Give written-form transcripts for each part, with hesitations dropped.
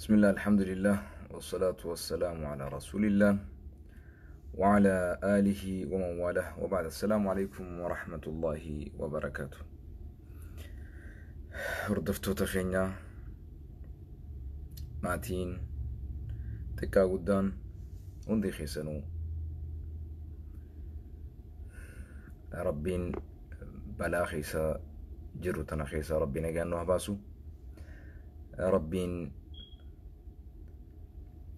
بسم الله، الحمد لله، والصلاة والسلام على رسول الله وعلى آله ومن والاه، وبعد. السلام عليكم ورحمة الله وبركاته. Hordoftoota keenya, maatiin xiqqaa guddaan hundi keessanuu, Rabbiin balaa keessa jiru tana keessa Rabbi nagaan nu haa baasu. Rabbiin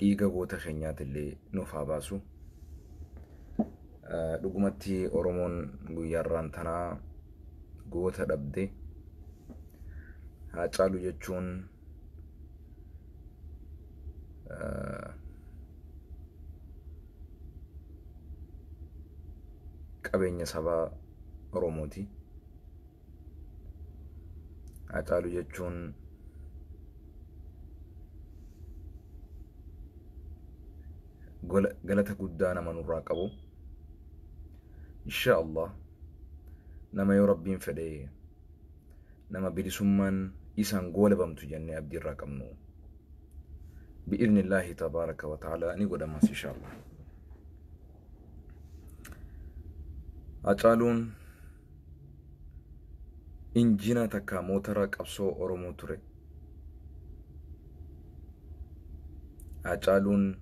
dhiiga goota keenyaatillee nuuf haa baasu. Dhugumatti Oromoon guyyaarraan tanaa goota dhabde. Haacaaluu jechuun qabeenya sabaa Oromooti. Haacaaluu jechuun galata guddaa nama nurraa qabu. Insha Allah nama yoo Rabbiin fedhe nama bilisummaan isaan goolabamtu jennee abdii irraa qabnu. Bi'idhnillaahi tabaaraka wa ta'ala ni godhamas insha Allah. Hacaaluun injina takka motora qabsoo Oromoo ture. Hacaaluun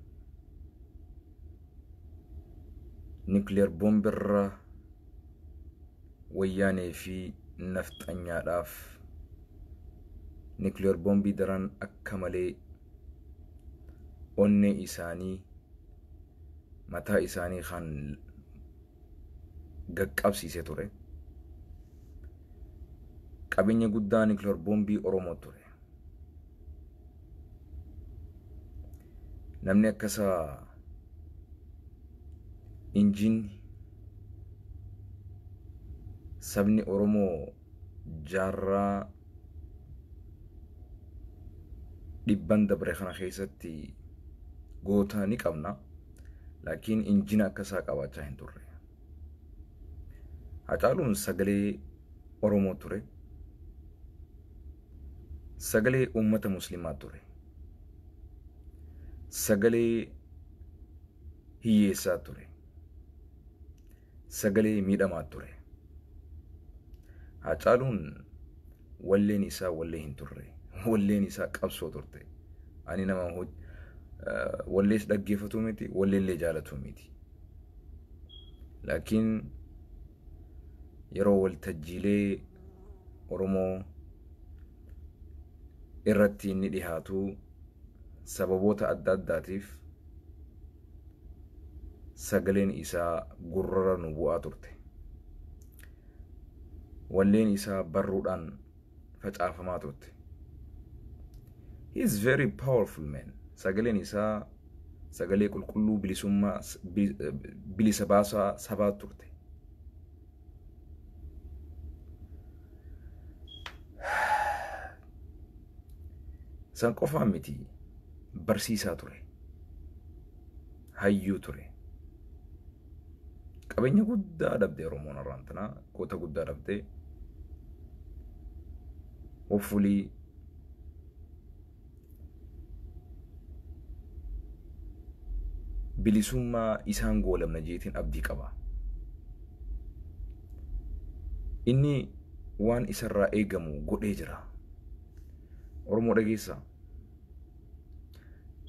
nuclear bombirra Wayyaanee fi nafxanyaadhaaf nuclear bombii daran akka malee onnee isaanii mataa isaanii kan gaqqabsiise ture. Qabeenya guddaa nuclear bombii Oromoo ture. Namni akkasaa injinni sabni Oromoo jaarraa dhibban dabre kana keessatti goota ni qabna. Laakiin injina akkasaa qabaachaa hin turre. Hacaaluun sagalee Oromoo ture. Sagalee uummata Muslimaa ture. Sagalee hiyyeessaa ture. Sagalee miidhamaa ture. Hacaaluun walleen isaa wallee hin turre. Walleen isaa qabsoo turte. Ani nama wallees dhaggeeffatu miti, walleellee jaalatu miti. Laakiin yeroo waltajjiilee Oromoo irratti inni dhihaatu sababoota adda addaatiif sagaleen isaa gurrara nu bu'aa turte. Walleen isaa barruudhaan facaafamaa turte. He is very powerful man. Sagaleen isaa sagalee qulqulluu bilisummaa bilisa baasaa sabaa turte. San qofaa miti, barsiisaa ture. Hayyuu ture. Qabeenya guddaa dhabde Oromoon har'aan tanaa, goota guddaa dhabde. Hopefully bilisummaa isaan goolabna jeetiin abdii qaba. Inni waan isarraa eegamu godhee jira. Oromoo dhageessaa.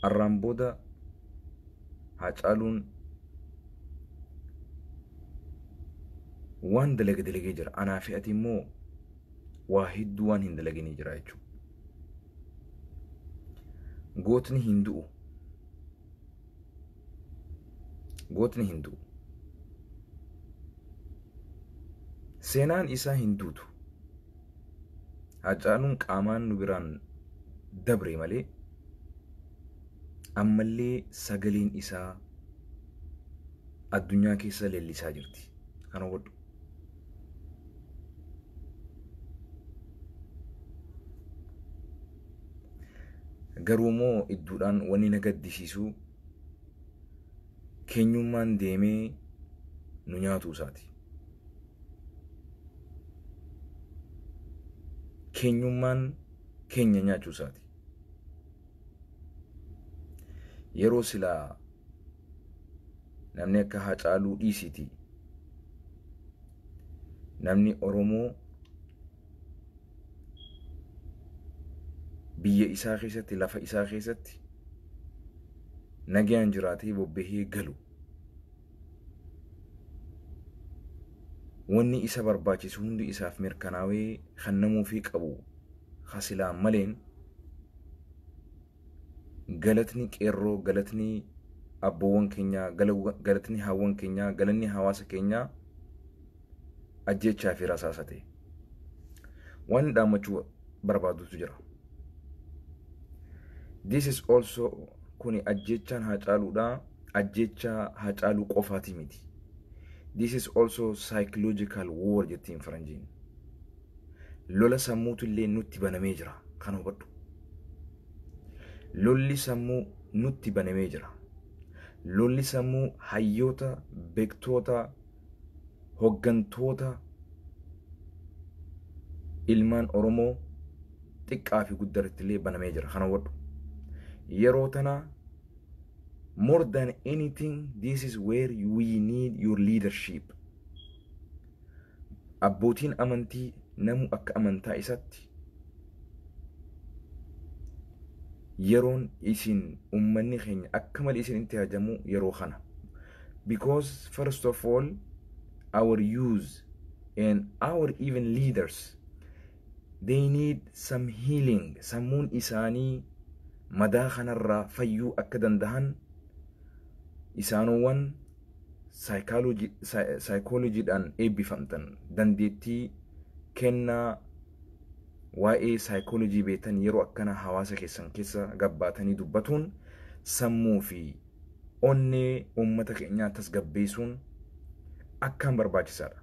Arraan booda Haacaaluun waan dalage dalagee jira. Anaa fi ati immoo waa hedduu waan hin dalaginii jira jechuudha. Gootni hin du'u. Gootni hin du'u. Seenaan isaa hin duutu. Haacaaluun qaamaan nu biraan dabre malee ammallee sagaleen isaa addunyaa keessa leellisaa jirti. Kana hubadhu. Garuu immoo idduudhaan wanni na gaddisiisu keenyummaan deemee nu nyaatuu isaati. Keenyummaan keenya nyaachuu isaati. Yeroo silaa namni akka Haacaaluu dhiisiti, namni Oromoo biyya isaa keessatti, lafa isaa keessatti nagaan jiraatee bobbahee galu, wanni isa barbaachisu hundi isaaf mirkanaawee kennamuufii qabu hasilaan maleen, galatni qeerroo, galatni abboowwan keenyaa, galatni haawwan keenyaa, galanni hawaasa keenyaa ajjechaa fi rasaasa ta'e. Waan dhaammachuu barbaadutu jira. This is also, kuni ajjechaan Haacaaluudha, ajjechaa Haacaaluu qofaati miti. This is also psychological war jettiin faranjiin. Lola sammuutu illee nutti banamee jira. Kan hubadhu. Lolli sammuu nutti banamee jira. Lolli sammuu hayyoota, beektoota, hoggantoota ilmaan Oromoo xiqqaa fi guddaratti illee banamee jira. Kana hubadhu. Yeroo tana, more than anything, this is where we need your leadership. Abbootiin amantii, namu akka amantaa isaatti, yeroon isin ummanni keenya akka malee isin itti hajamu yeroo kana. Because first of all, our youth and our even leaders, they need some healing. Sammuun isaanii madaa kanarraa fayyuu akka dandahan isaanowwan saayikooloojiidhaan eebbifamtan, dandeettii kennaa waa'ee saayikooloojii beektan, yeroo akkana hawaasa keessan keessa gabbaatanii dubbatuun sammuu fi onnee uummata keenyaa tasgabbeessuun akkaan barbaachisaadha.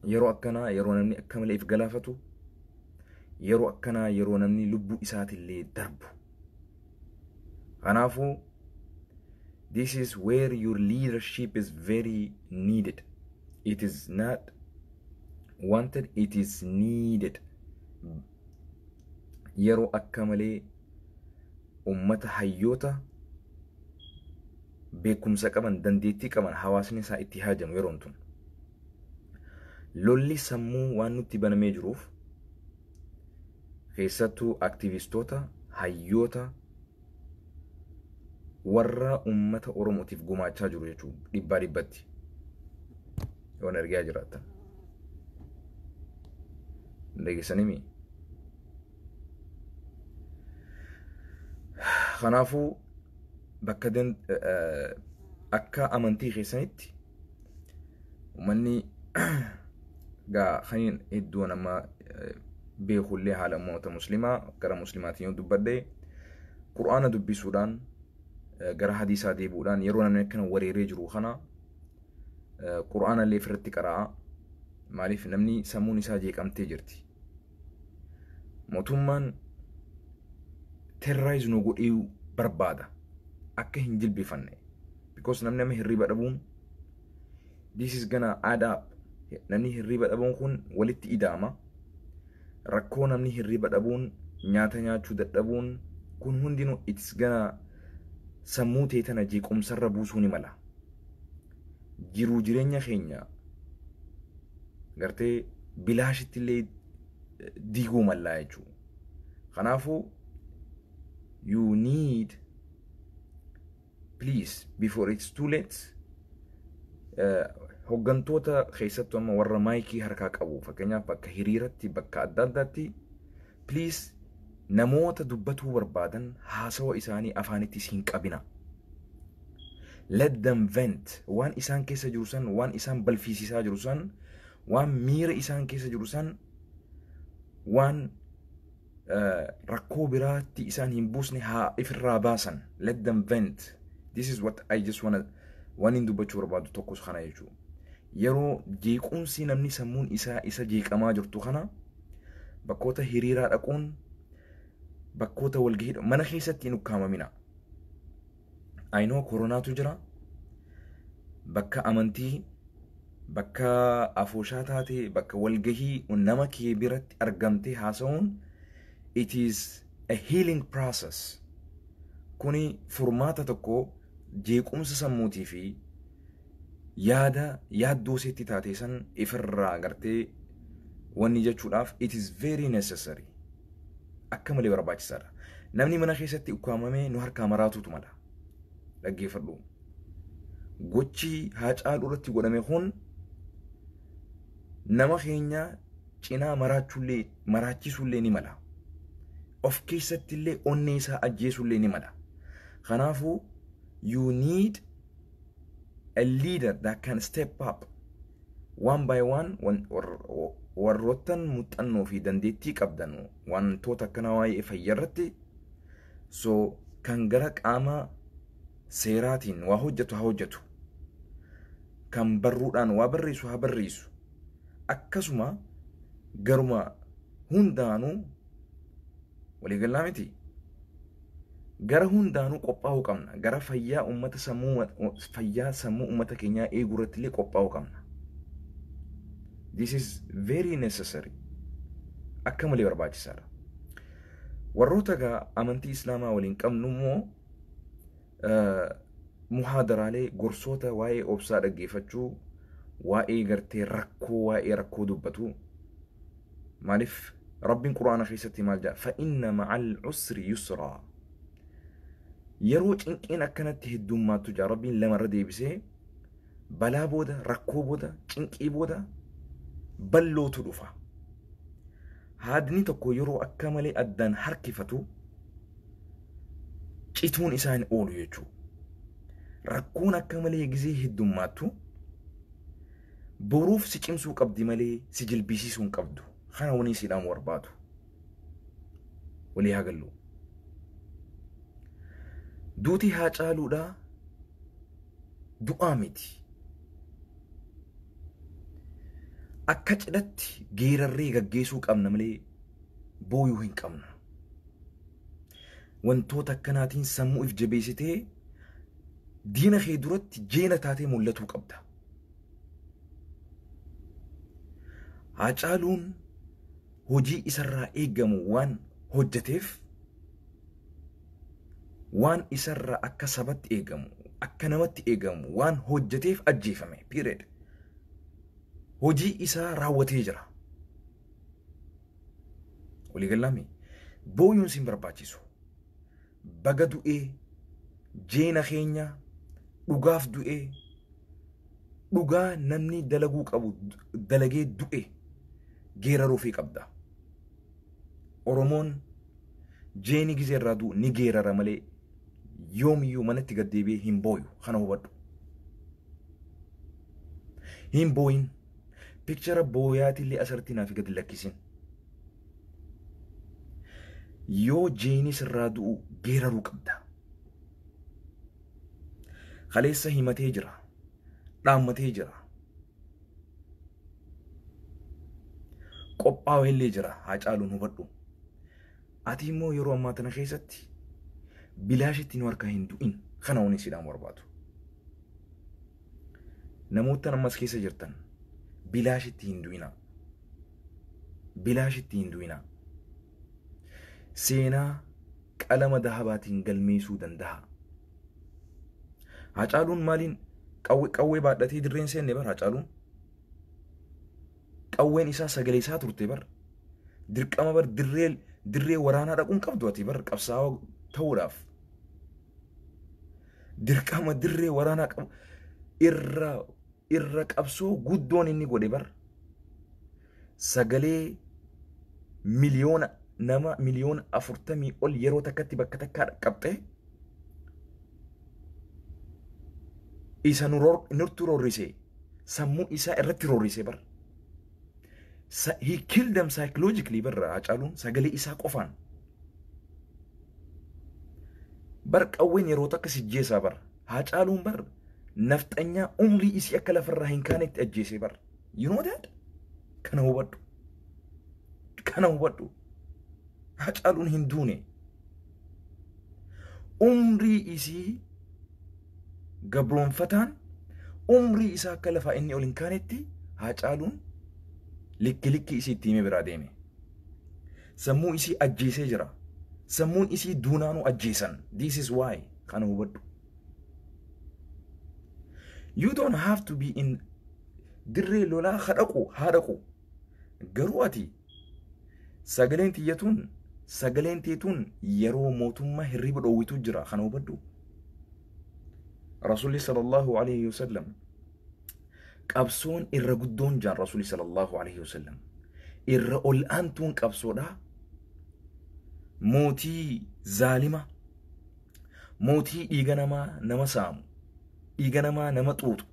Yeroo akkanaa, yeroo namni akka malee if galaafatu, yeroo akkanaa, yeroo namni lubbuu isaatillee darbu. Kanaafuu this is where your leadership is very needed. It is not wanted, it is needed. Yeroo akka malee ummata hayyoota beekumsa qaban, dandeettii qaban hawaasni isaa itti haajamu yeroon tun. Lolli sammuu waan nutti banamee jiruuf, keessattuu aktivistoota, hayyoota, warra ummata Oromootiif gumaachaa jiru jechuudha dhibbaa dhibbatti. Yoon argaa jiraattan. Dhageessanimi. Kanaafuu bakka akka amantii keessanitti uummanni gaa kaniin hedduu nama beekullee, haala uummata muslimaa gara muslimaatiin yoo dubbadhe, Qur'aana dubbisuudhaan, gara hadiisaa deebi'uudhaan, yeroo namni akkana wareeree jiru kana Qur'aana illee ofirratti qara'a. Maaliif? Namni sammuun isaa jeeqamtee jirti. Mootummaan terrorize nu godhee barbaada. Akka hin jilbifanne. Because namni nama hirriba dhabuun, this is gonna add up. Namni hirriba dhabuun kun walitti ida'ama. Rakkoo namni hirriba dhabuun, nyaata nyaachuu dadhabuun kun hundinuu it's gonna sammuu ta'e tana jeequmsarra buusuu ni mala. Jiruu jireenya keenya gartee bilaashitti illee diiguu mallaa jechuudha. Kanaafuu you need, please, before it's too late, hoggantoota, keessattuu amma warra maayikii harkaa qabu, fakkeenyaaf bakka hiriiratti, bakka adda addaatti, please, namoota dubbatuu barbaadan haasawa isaanii afaanitti hin qabina. Let them vent. Waan isaan keessa jiru san, waan isaan balfiisisaa jiru san, waan miira isaan keessa jiru san, waan rakkoo biraatti isaan hin buusne haa ifirraa baasan. Let them vent. This is what I just wanna, waan hin dubbachuu barbaadu tokkos kana jechuudha. Yeroo jeequmsi namni sammuun isaa isa jeeqamaa jirtu kana, bakkoota hiriiraa dhaquun, bakkoota walgahii, mana keessatti hin ukkaamamina. I know koronaatu jira. Bakka amantii, bakka afooshaa taate, bakka walgahii nama kee biratti argamtee haasa'uun, it is a healing process. Kuni furmaata tokko jeequmsa sammuutii fi yaada yaaddoo seetti taate san ifirraa gartee wanni jechuudhaaf it is very necessary. Akka malee barbaachisaadha. Namni mana keessatti ukkaamamee nu harkaa maraatuutu mala. Dhaggeeffadhu. Gochi Haacaaluu irratti godhame kun nama keenya cinaa maraachisuullee ni mala. Of keessatti illee onnee isaa ajjeesuullee ni mala. Kanaafuu you need a leader that can step up one by one. Warroottan muuxannoo fi dandeettii qabdan wantoota akkanaa waa'ee fayyaa irratti, so kan gara qaama seeraatiin waa hojjetu haa hojjetu, kan barruudhaan waa barreessu haa barreessu, akkasuma garuma hundaanuu waliigalaa miti, gara hundaanuu qophaa'uu qabna. Gara fayyaa uummata sammuu, fayyaa sammuu uummata keenyaa eeguu irratti illee qophaa'uu qabna. This is very necessary. Akka malee barbaachisaadha. Warroota egaa amantii Islaamaa waliin qabnu immoo muhaadaraalee gorsoota waa'ee obsaa dhaggeeffachuu, waa'ee gartee rakkoo, waa'ee rakkoo dubbatu. Maaliif Rabbiin Quraana keessatti maal jedha? فإن مع العسر يسرا. Yeroo cinqiin akkanatti heddummaattu jaa Rabbiin lamarra deebisee, balaa booda, rakkoo booda, cinqii booda ballootu dhufa. Haadni tokko yeroo akka malee addaan harkifatu cituun isaa hin oolu jechuudha. Rakkoon akka malee gizee heddummaattu boruuf si cimsuu qabdi malee si jilbisiisuu hin qabdu. Kana wani siidhaan barbaadu. Walii haa gallu. Duuti Haacaaluudhaa du'aa miti. Akka cidhatti geerarree gaggeessuu qabna malee booyuu hin qabnu. Wantoota akkanaatiin sammuu if jabeessitee diina kee duratti jeena taatee mul'atuu qabda. Haacaaluun hojii isarraa eegamu waan hojjeteef, waan isarraa akka sabatti eegamu, akka namatti eegamu waan hojjeteef ajjeefame. Period. Hojii isaa raawwatee jira. Waliigalaami. Booyuun sin barbaachisu. Baga du'ee jeena keenya, dhugaaf du'ee, dhugaa namni dalaguu qabu dalagee du'e geeraruufii qabda. Oromoon jeeni gizee irraa du'u ni geerara malee yoomiyyuu manatti gad deebi'ee hin booyu. Kana hubadhu. Hin booyin. Picture booyaatillee asirratti naaf gadi lakkisin. Yoo jeeni sirraa du'u geeraruu qabda. Kaleessa himatee jira. Dhaammatee jira. Qophaa'ee illee jira. Haacaaluun hubadhu. Ati immoo yeroo ammaa tana keessatti bilaashitti nu harkaa hin du'in. Kana wani siidhaan barbaadu. Namoota ammas keessa jirtan bilaashitti hin du'inaa. Bilaashitti hin du'inaa. Seenaa qalama dahabaatiin galmeessuu danda'a. Haacaaluun maaliin qawwee baadhatee dirreen seenne bar Haacaaluun? Qawween isaa sagalee isaa turte bar. Dirqama bar dirree waraanaa dhaquun qabdu ati bar qabsaa'aa ta'uudhaaf. Dirqama dirree waraanaa qabu irra qabsoo guddoon inni godhe bar. Sagalee miliyoona nama 40 miliyoona ol yeroo takkatti bakka takkaa qabxee isa nurtu roorrise, sammuu isaa irratti roorrise bar. He killed them psychologically bar Haacaaluun sagalee isaa qofaan. Bar qawween yeroo takka sijjeessaa bar. Haacaaluun bar nafxanyaa umrii isii akka lafarraa hin kaanetti ajjeese bar. You know that? Kana hubadhu. Kana hubadhu. Haacaaluun hin duune. Umrii isii gabroonfataan umrii isaa akka lafaa inni ol hin kaanetti Haacaaluun likki likki isii itti himee biraa deeme. Sammuu isii ajjeesee jira. Sammuun isii duunaanuu ajjeesan. This is why kana hubadhu. You don't have to be in dirree lolaa haa dhaqu. Garuu ati sagaleen tiyyatuun sagaleen teetuun yeroo mootummaa hirriba dhoowwitu jira kana hubadhu. Rasuulli sallallahu alaihi wasallam qabsoon irra guddoon jaan Rasuulli sallallahu alaihi wasallam irra ol aantuun qabsoodha. Mootii zaalima, mootii dhiiga namaa nama saamu, dhiiga namaa nama xuuxu,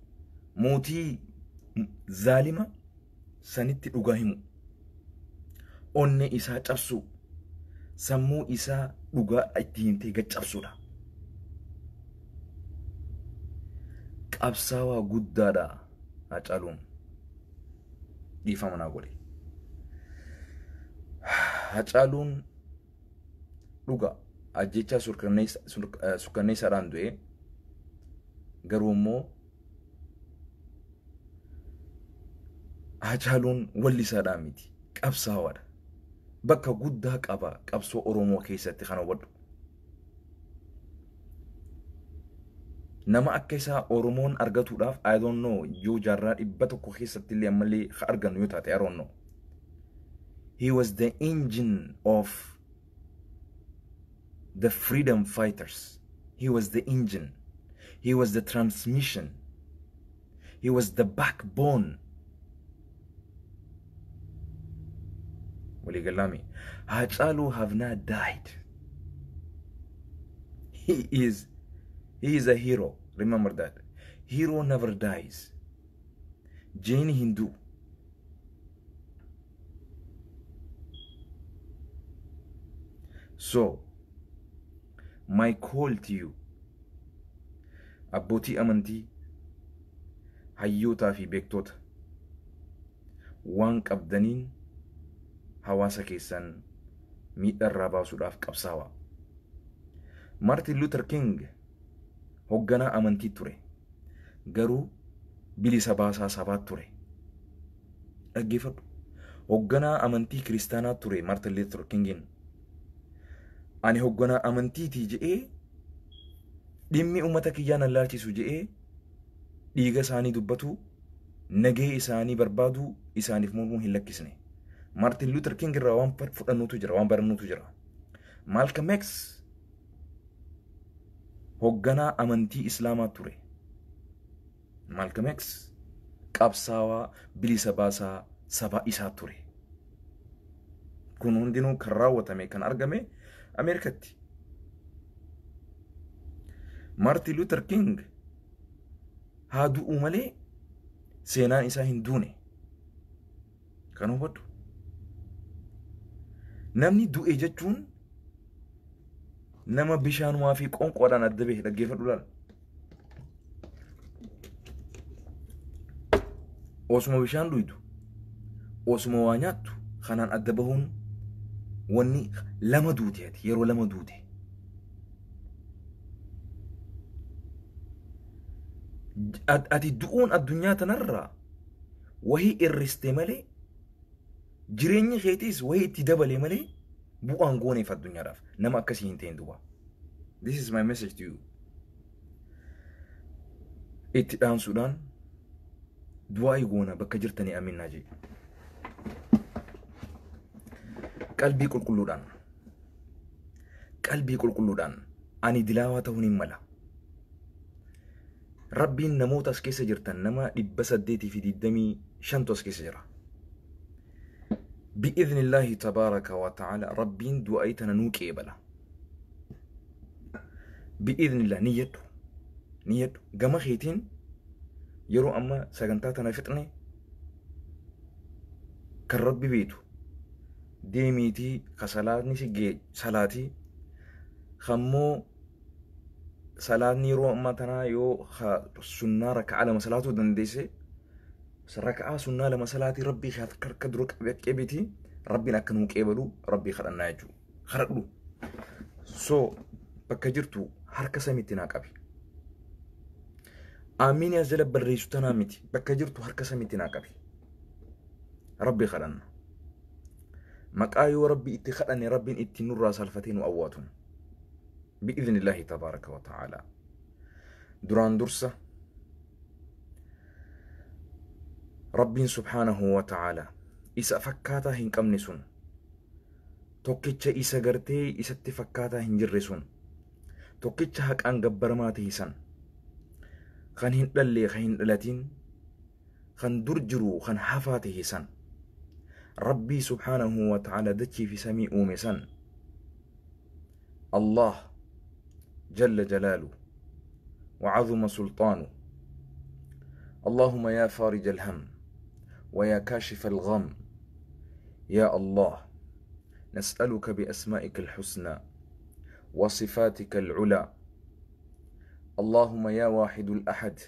mootii zaalima sanitti dhugaa himu, onne isaa cabsu, sammuu isaa dhugaa itti himtee gad cabsuudha. Qabsaawaa guddaadha Hacaaluun. Dhiifama naa godhe. Hacaaluun dhuga ajjechaa sukkanneessaadhaan du'e, garuu immoo Hacaaluun wallisaadhaan miti, qabsaawaadha. Bakka guddaa qaba qabsoo Oromoo keessatti kana hubadhu. Nama akka isaa Oromoon argatuudhaaf I don't know yoo jaarraa 100 keessatti illee ammallee ha argannu yoo taate I don't know. He was the engine of the freedom fighters. He was the engine. He was the transmission. He was the backbone. Waligalami. Hachalu have not died. He is a hero. Remember that. Hero never dies. Jane Hindu. So, my call to you, abbootii amantii, hayyootaa fi beektoota, waan qabdaniin hawaasa keessan miidharraa baasuudhaaf qabsaawaa. Martin Luther King hoogganaa amantii ture, garuu bilisa baasaa sabaa ture. Dhaggeeffadhu. Hoogganaa amantii kiristaanaa ture Martin Luther Kingin. Ani hoogganaa amantiitii je'ee dhimmi uummata kiyyaa nan laalchisu je'ee dhiiga isaanii dubbatu, nagee isaanii barbaadu, isaaniif mormuu hin lakkisne. Martin Luther King irraa waan fudhannuutu jira, waan barannuutu jira. Malcolm X hoogganaa amantii Islaamaa ture. Malcolm X qabsaawaa bilisa baasaa saba isaa ture. Kun hundinuu kan raawwatame kan argame Ameerikatti. Martin Luther King haa du'u malee seenaan isaa hin duune. Kan hubadhu. Namni du'e jechuun nama bishaanumaa fi qoonqoodhaan adda bahe dhaggeeffadhu laala. Osuma bishaan dhuydu, osuma waa nyaattu kanaan adda bahuun wanni lama duute ati yeroo lama duute. Ati du'uun addunyaa tanarraa wahii irriste malee jireenyi keetiis wahii itti dabale malee bu'aan gooneef addunyaadhaaf nama akkasii hin ta'in duuba. This is my message to you. Itti dhaamsuudhaan du'aa goona bakka jirtanii aminaa jee. Qalbii qulqulluudhaan ani dilaawaa ta'uun hin mala. Rabbiin namoota as keessa jirtan nama 825 as keessa jira. Bi'idhnillaahi tabaaraka wa ta'ala Rabbiin du'aa tana nuu qeebala. Bi'idhnillah niyyadhu gama keetiin yeroo amma sagantaa tana fixne kan Rabbi beetu deemiitii ka salaatni si gee salaatii kammoo salaatni yeroo ammaa tanaa yoo sunnaa raka'a 2 salaatuu dandeesse raka'aa sunnaa 2 salaatii Rabbii harka dura qabeeti Rabbiin akka nuu qeebalu Rabbii kadhannaa jechuudha. Kadhadhu. So bakka jirtu harka samiitti naa qabi. Amiin as jala barreessu tanaa miti bakka jirtu harka samiitti naa qabi. Rabbii kadhanna. Maqaa yoo Rabbi itti kadhanne Rabbiin itti nurraa salfatee nu awwaatun. بإذن الله تبارك وتعالى. Duraan dursa Rabbiin سبحانه وتعالى isa fakkaataa hin qabne sun, tokkicha isa gartee isatti fakkaataa hin jirre sun, tokkicha haqaan gabbaramaa ta'e san, kan hin dhalle, kan hin dhalatin, kan dur jiru, kan hafaa ta'e san, Rabbii سبحانه وتعالى dachii fi samii uume san, الله جل جلاله وعظم سلطانه، اللهم يا فارج الهم ويا كاشف الغم، يا الله نسألك بأسمائك الحسنى وصفاتك العلى، اللهم يا واحد الأحد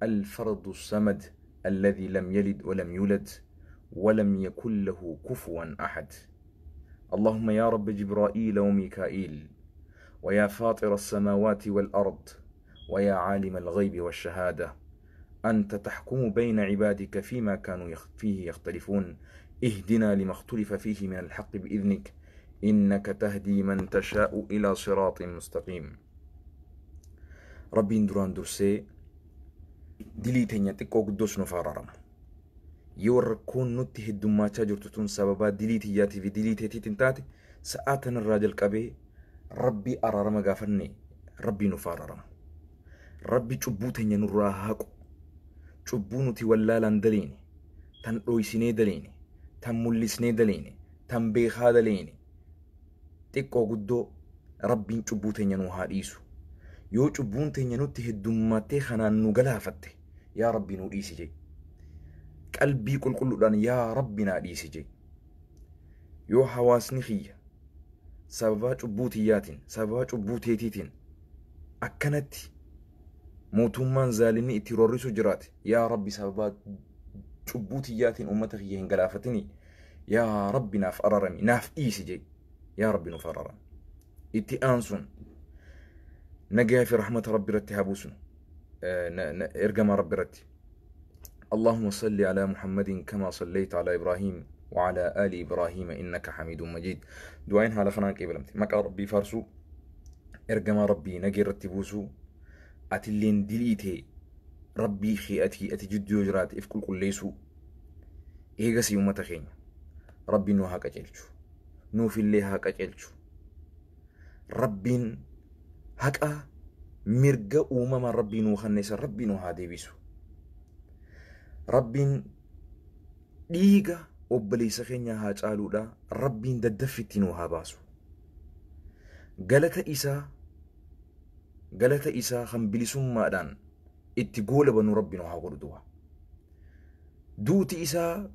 الفرد الصمد الذي لم يلد ولم يولد ولم يكن له كفوا أحد، اللهم يا رب جبرائيل وميكائيل ويا فاطر السماوات والأرض ويا عالم الغيب والشهادة، أنت تحكم بين عبادك فيما كانوا فيه يختلفون، اهدنا لما اختلف فيه من الحق بإذنك إنك تهدي من تشاء إلى صراط مستقيم. Rabbiin duraan dursee dilii teenya xiqqoo guddoos nuuf araarama. Yoo rakkoon nutti heddummaachaa jirtu tun sababaa dilii tiyyaatii fi dilii teetiitiin taate, sa'aa tanarraa jalqabee Rabbii araarama gaafanne, Rabbii nuuf araarama. Rabbi cubbuu teenya nurraa haqu. Cubbuu nuti wallaalaan daleene, tan dhoysinee daleene, tan mul'isnee daleene, tan beekaa daleene, xiqqoo guddoo Rabbiin cubbuu teenya nu haa dhiisu. Yoo cubbuun teenya nutti heddummattee kanaan nu galaafatte, yaa Rabbi nu dhiisi jee. Qalbii qulqulluudhaan yaa Rabbi naa dhiisi jee. Yoo hawaasni kiyya sababaa cubbuu tiyyaatiin, sababaa cubbuu teetiitiin akkanatti mootummaan zaalimni itti roorrisu jiraate, yaa Rabbi sababaa cubbuu tiyyaatiin uummata kiyya hin galaafatini, yaa Rabbi naaf ararami, naaf dhiisi jee. Yaa Rabbi nuuf ararami. Itti aansuun nagayaa fi rahmata Rabbi irratti haa buusnu ergamaa Rabbi irratti. اللهم صل على محمد كما صليت على إبراهيم وعلى آل إبراهيم إنك حميد مجيد. Du'aayin haala kanaan qeebalamte. Maqaa Rabbii faarsuu, ergamaa Rabbii nagee irratti buusuu, atilleen diliitee Rabbii ati ati jidduu yoo jiraate if qulqulleessuu. Eegasii uummata keenya Rabbiin nu haa qajeelchu, nuufillee haa qajeelchu. Rabbiin haqa mirga uumamaan Rabbii nuu kenneessa Rabbii nu haa deebisu. Rabbiin dhiiga obboleessa keenya haa caaluudha Rabbiin daddaffitti nuu haa baasu. Galata isaa, galata isaa kan bilisummaadhaan itti goolabanu Rabbi nu haa godhu du'a. Duuti isaa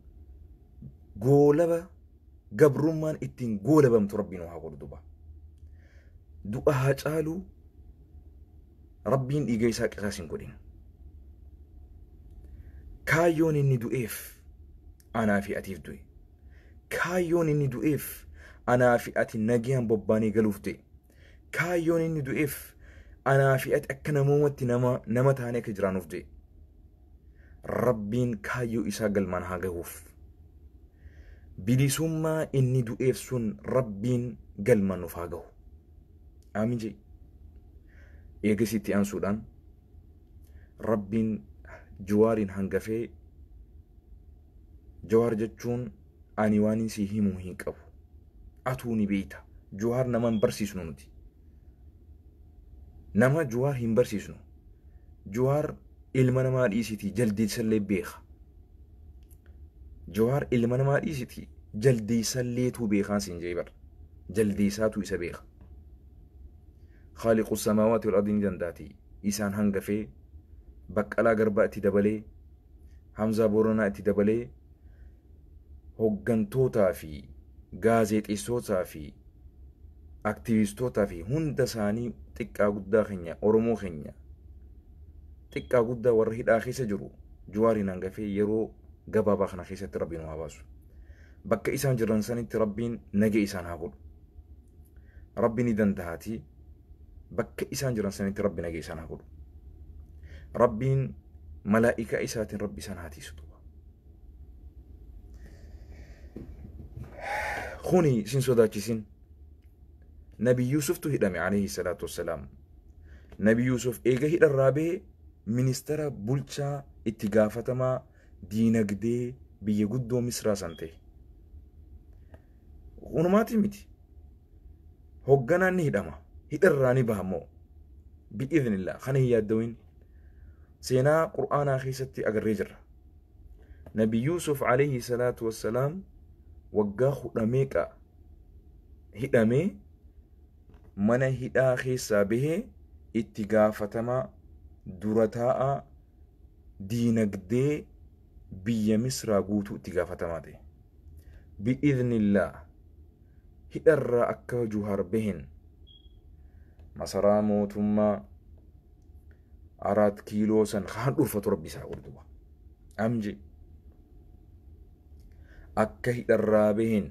goolaba gabrummaan ittiin goolabamtu Rabbi nu haa godhu du'a. Du'a haa caaluu Rabbiin dhiiga isaa qisaas hin godhin. Kaayyoon inni du'eef anaa fi atiif du'e. Kaayyoon inni du'eef anaa fi ati nagayaan bobbaanee galuuf du'e. Kaayyoon inni du'eef anaa fi ati akka namoomatti nama taanee akka jiraanuuf du'e. Rabbiin kaayyoo isaa galmaan haa gahuuf. Bilisummaa inni du'eef sun Rabbiin galmaan nuuf haa gahu. Aamin jee. Eegasitti aansuudhaan Rabbiin Jawaariin hangafee, Jawaar jechuun ani waan si himuu hin qabu. Atuu ni beeyta. Jawaar nama hin barsiisnu nuti. Nama Jawaar hin barsiisnu. Jawaar ilma namaa dhiisitii jaldeessallee beeka. Jawaar ilma namaa dhiisitii jaldeessalleetuu beekaan siin jee bar. Jaldeessaatu isa beeka. خالق السماوات والأرض ni dandaati. Isaan hangafee Baqqalaa Garbaa itti dabalee, Hamzaa Booranaa itti dabalee, hoggantootaa fi gaazexeessootaa fi aktiivistootaa fi hunda isaanii, xiqqaa guddaa keenya, Oromoo keenya xiqqaa guddaa warra hidhaa keessa jiru Jawaariin hangafee yeroo gabaabaa kana keessatti Rabbiin haa baasu. Bakka isaan jiran sanitti Rabbiin nagee isaan haa godhu. Rabbi ni danda'aati bakka isaan jiran sanitti Rabbi nagee isaan haa godhu. Rabbiin malaa'ikaa isaatiin Rabbi isaan haa tiisu. Kuni sin sodaachisin. Nabi Yuusuftu hidhame alayhi salaatu wassalaam. Nabi Yuusuf eega hidharraa bahee ministeera bulchaa itti gaafatamaa diinagdee biyya guddoo Misraa san ta'e. Hunumaatii miti. Hogganaan ni hidhama. Hidharraa ni baha immoo. Bi'iznillah kana hin yaaddawin. Seenaa Qur'aanaa keessatti agarree jirra. Nabi Yuusuf alayhi salaatu wassalaam waggaa kudha meeqa hidhamee mana hidhaa keessaa bahee itti gaafatamaa dura taa'aa diinagdee biyya Misraa guutuu itti gaafatamaa ta'e. Bi'iznillah hidharraa akka Juhaar bahen masaraa mootummaa 4 kiiloo san kaan dhurfatu rabbi isaa godhu. Amji akka hidharraa bahen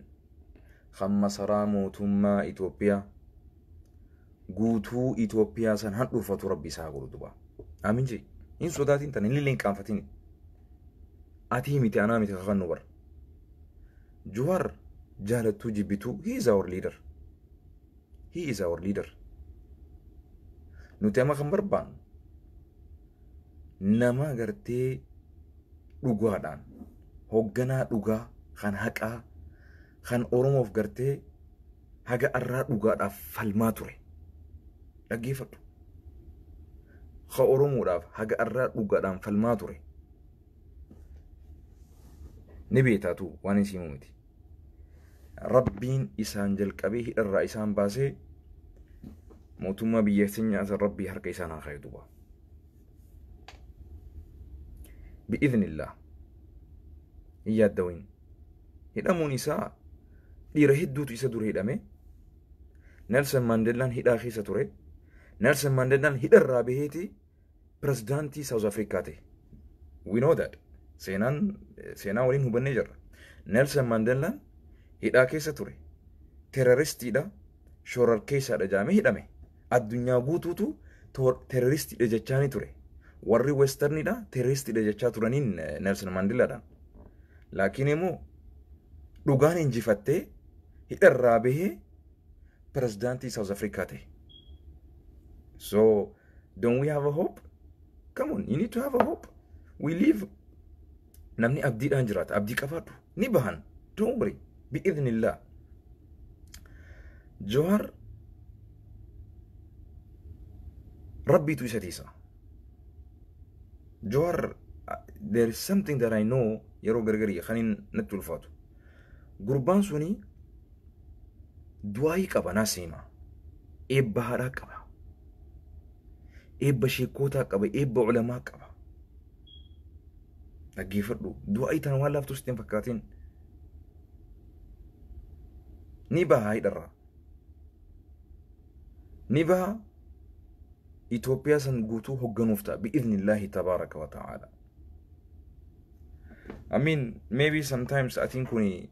kan masaraa mootummaa Itoophiyaa guutuu Itoophiyaa san han dhurfatu rabbi isaa godhu duba. Amin jee. Hin sodaatin tana, hin qaanfatin. Atii miti, anaa miti kakannu bar. Juhar jaalattuu jibbituu, he is our leader. He is our leader. Nuti amma kan barbaannu nama gartee dhugaadhaan hoogganaa dhugaa kan haqaa kan Oromoof gartee haga arraa dhugaadhaaf falmaa ture. Dhaggeeffadhu. Ka Oromoodhaaf haga arraa dhugaadhaan falmaa ture. Ni beektaatu waan hin siimu miti. Rabbiin isaan jalqabee hidharraa isaan baasee mootummaa biyya keenyaa san Rabbii harka isaan haa kaayu duuba. Bi'iznillah. Hin yaaddawin. Hidhamuun isaa dhiira hedduutu isa dura hidhame. Nelson Mandelaan hidhaa keessa ture. Nelson Mandelaan hidharraa baheeti pirezidaantii South Africa ta'e. We know that. Seenaan seenaa waliin hubannee jirra. Nelson Mandelaan hidhaa keessa ture. Terroristiidha. Shororkeessaadha jaamee hidhame. Addunyaa guutuutu terroristiidha jechaanii ture. Warri westerniidha terroristiidha jechaa turaniin Nelson Mandelaadhaan. Laakiin immoo dhugaan injifattee hidharraa bahee pirezidaantii South Africa ta'e. So don't we have a hope? Come on, you need to have a hope. We live. Namni abdiidhaan jiraata. Abdii qabaadhu. Ni bahan. Don't worry. Bi'idhnillah. Jawaar Rabbiitu isa tiisa. Jawaar, there is something that I know yeroo gargarii kan hin natti ulfaatu. Gurbaan suni du'aayii qaba naa seema. Eebba haadhaa qaba. Eebba sheekootaa qaba. Eebba ulamaa qaba. Dhaggeeffadhu. Du'aayii tana waan laaftuu sitti hin fakkaatin. Ni baha hidharraa. Ni baha, Itoophiyaa san guutuu hoogganuuf ta'a bi'iznillaahi tabaaraka wa ta'aala. I mean, maybe sometimes atiin kuni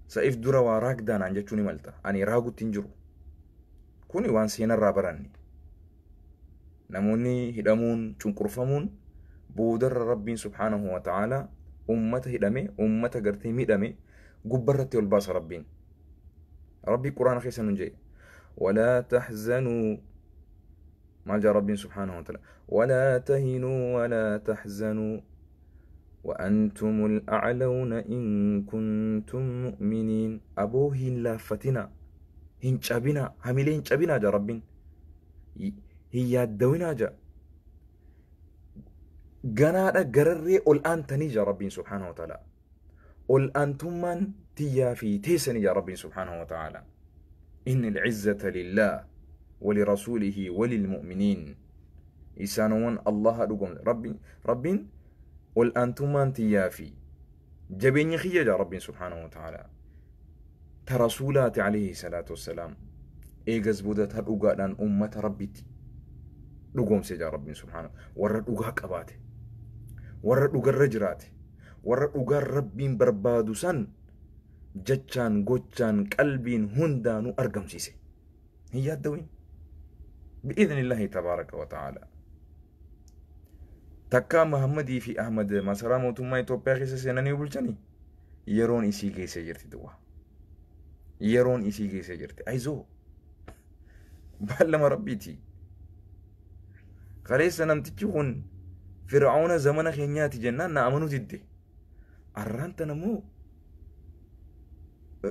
sa'if dura waa raagdaanaan jechuu ni malta. Ani raagutti hin jiru. Kuni waan seenarraa baranne. Namoonni hidhamuun, cunqurfamuun boodarra Rabbiin subhaanahu wa ta'aala ummata hidhame, ummata gartee miidhame gubbarratti ol baasa Rabbiin. Rabbii Quraana keessa nun jedhe. ولا تحزنوا, maal jaa Rabbiin subhaanahu wa ta'ala? ولا تهنوا ولا تحزنوا وأنتم الأعلون إن كنتم مؤمنين. Aboo hin laaffatina, hin cabina, hamilee hin cabinaa jaa Rabbiin, hin yaaddawinaa jaa, ganaadha gararree ol aantanii jaa Rabbiin subhaanahu wa ta'ala. Ol aantummaan tiyyaa fi teessanii jaa Rabbiin subhaanahu wa ta'ala. إن العزة لله ولرسوله وللمؤمنين. Isaanowwan Allaha dhugom Rabbiin Rabbiin ol aantummaan tiyyaa fi jabeenyi kiyya jaa Rabbiin subhaanahu wa ta'ala, ta rasuulaati alayhi salaatu wassalaam, eegas booda ta dhugaadhaan ummata Rabbitti dhugoomse jaa Rabbiin subhaanahu. Warra dhugaa qabaate, warra dhugarra jiraate, warra dhugaan Rabbiin barbaadu san jechaan, gochaan, qalbiin hundaanuu argamsiise. Hin yaaddawin, bi'idhnillaahi tabaaraka wa ta'aala. Takkaa Mahammadii fi Ahmad masaraa mootummaa Itoophiyaa keessa seenanii bulchanii yeroon isii geessee jirti duwwa. Yeroon isii geessee jirti. Ayizoo baallama rabbiiti. Kaleessa namtichi kun Fir'aawna zamana keenyaati jennaan na amanuu didde. Arraan tana immoo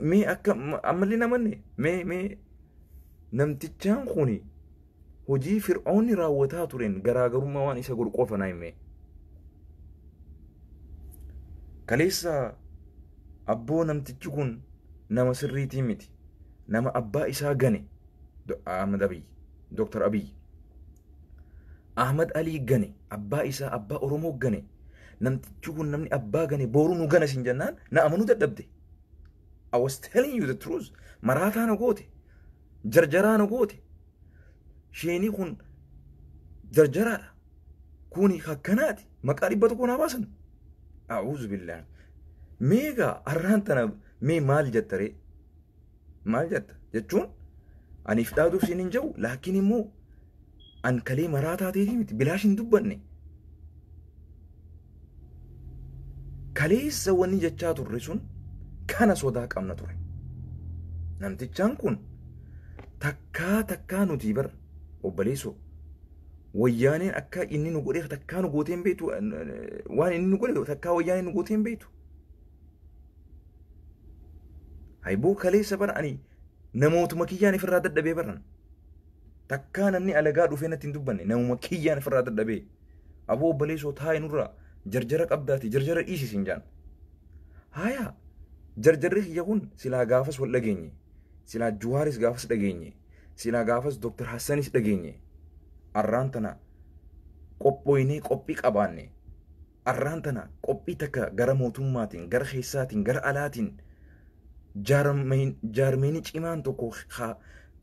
mee akka ammallee namanne mee namtichaan kun hojii Fir'aawni raawwataa tureen garaagarummaa waan isa godhu qofa naa hime. Kaleessa abboo namtichi kun nama sirriitii miti. Nama abbaa isaa gane Ahmad Abiy, Dr. Abiy. Ahmad Alii gane, abbaa isaa abbaa Oromoo gane. Namtichi kun namni abbaa gane booruu nu gana sin jennaan na amanuu dadhabde. I was telling you the truth. Maraataa na goote. Jarjaraa na goote. Sheenii kun jarjaraadha. Kuni akkanaati. Maqaa 100 naa baasan. A'uuzu billahi. Meegaa arraan tana mee maal jetta ree? Maal jetta? Jechuun aniif dhaaduuf siin hin jiru laakiin immoo an kalee maraataa ta'eetii miti bilaash hin dubbanne. Kaleessa wanni jechaa turre sun kana sodaa qabna ture. Namtichaan kun takkaa nuti bar obboleessoo wayyaaneen akka inni nu godhe takkaa nu gootee hin beektu, waan inni nu godhe takkaa wayyaaneen nu gootee hin beektu. Hayboo kaleessa bara ani namootuma kiyyaan ifirraa dadhabee baran. Takkaa namni alagaa dhufee natti hin dubbanne namuma kiyyaan ifirraa dadhabee. Aboo obboleessoo taa'i nurraa jarjara qabdaati jarjara dhiisi siin jaan. Haaya jarjarri kiyya kun silaa gaafas wal dhageenye, silaa Juwaaris gaafas dhageenye, silaa gaafas Dr. Hassanis dhageenye. Arraan tana qophooynee qophii qabaanne. Arraan tana qophii takka gara mootummaatiin, gara keessaatiin, gara alaatiin jaarmeenii cimaan tokko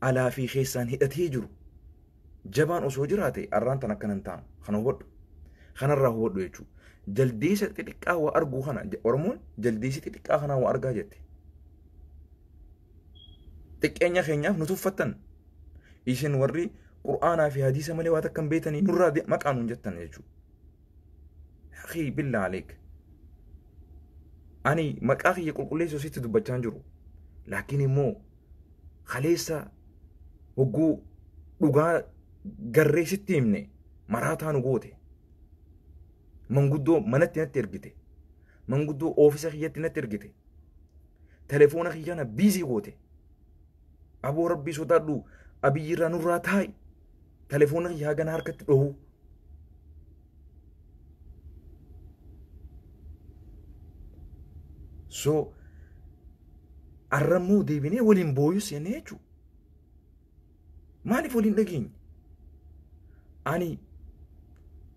alaa fi keessaan hidhatee jiru. Jabaan osoo jiraate arraan tana akkana hin taanu. Kana hubadhu. Kanarraa hubadhu jechuudha. Jaldeessa xixiqqaa waa arguu kana Oromoon jaldeessi xixiqqaa kanaa waa argaa jette. Xiqqeenya keenyaaf nu tuffattan. Isin warri Qur'aanaa fi hadiisa malee waa takka hin beektanii nurraa maqaa nuun jettan jechuudha. Akii billaa aleek. Ani maqaa kiyya qulqulleessuu sitti dubbachaa hin jiru. Laakiin immoo kaleessa hogguu dhugaa garree sitti himne maraataa nu goote. Manguddoo manatti natti ergite. Manguddoo oofisa kiyyatti natti ergite. Telefoona kiyya kana biizii goote. Aboo rabbii sodaadhu Abiyyi irraa nurraa taa'i. Telefoona kiyya hagana harkatti dhohu. So arrammoo deebinee waliin booyus jennee jechuudha. Maaliif waliin dhageenye? Ani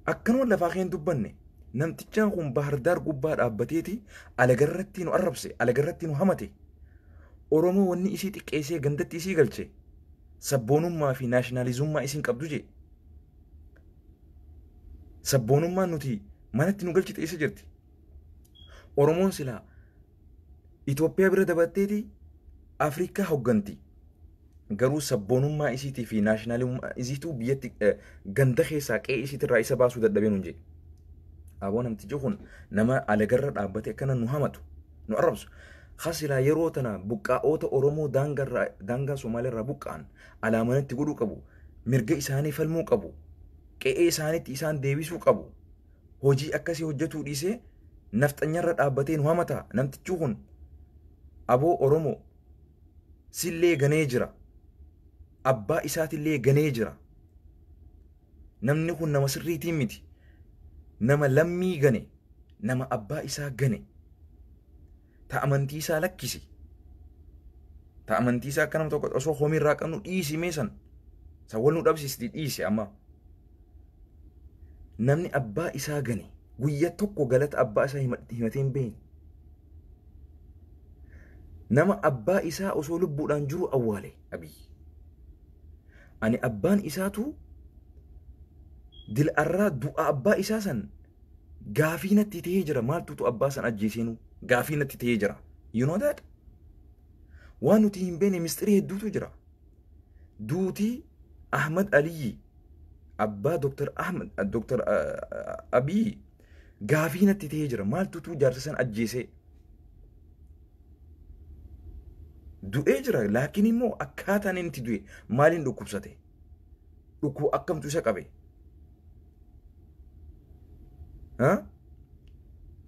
akkanuma lafaa keen dubbanne namtichaan kun Baahirdaar gubbaa dhaabbateeti alagarratti nu arrabse, alagarratti nu hamate. Oromoo wanni isii xiqqeessee gandatti isii galche sabboonummaa fi naashinaalizummaa isiin qabdu jee. Sabboonummaan nuti manatti nu galchite isa jirti. Oromoon silaa Itoophiyaa bira dabatteeti Afrikaa hogganti. Garuu sabboonummaa isiitii fi naashinaalummaa isiituu biyyatti ganda keessaa qe'ee isiitirraa isa baasuu dadhabee nuun jedhe. Aboo namtichi kun nama alagarra dhaabbate akkana nu hamatu nu arrabsu. Kasilaa yeroo tana buqqaa'oota Oromoo daangaa Somaaliirraa buqqa'an alaa manatti godhuu qabu, mirga isaanii falmuu qabu, qe'ee isaaniitti isaan deebisuu qabu. Hojii akkasii hojjetuu dhiisee nafxanyarra dhaabbatee nu hamata namtichi kun. Aboo Oromoo sillee ganee jira. Abbaa isaatillee ganee jira. Namni kun nama sirriitiin miti. Nama lammii gane, nama abbaa isaa gane. Ta amantii isaa lakkisi. Ta amantii isaa akka nama tokko osoo homii irraa qabnu dhiisi mee san. San wal nu dhabsiisti dhiisi amma. Namni abbaa isaa gane guyya tokko galata abbaa isaa himatee hin beekne. Nama abbaa isaa osoo lubbuudhaan jiru awwaale Abiyyi. Ani abbaan isaatu dil'arraa du'a abbaa isaa san gaafii natti ta'ee jira. Maaltutu abbaa san ajjeeseenuu gaafii natti ta'ee jira. You know that? Waan nuti hin beekne mistirii hedduutu jira. Duutii Ahmad Aliyyi abbaa Dr. Ahmad Dr. Abiyyi gaafii natti ta'ee jira. Maaltutu jaarsa san ajjeesee? Du'ee jira, laakiin immoo akkaataan inni itti du'e, maaliin dhukkubsate? Dhukkuba akkamtu isa qabe?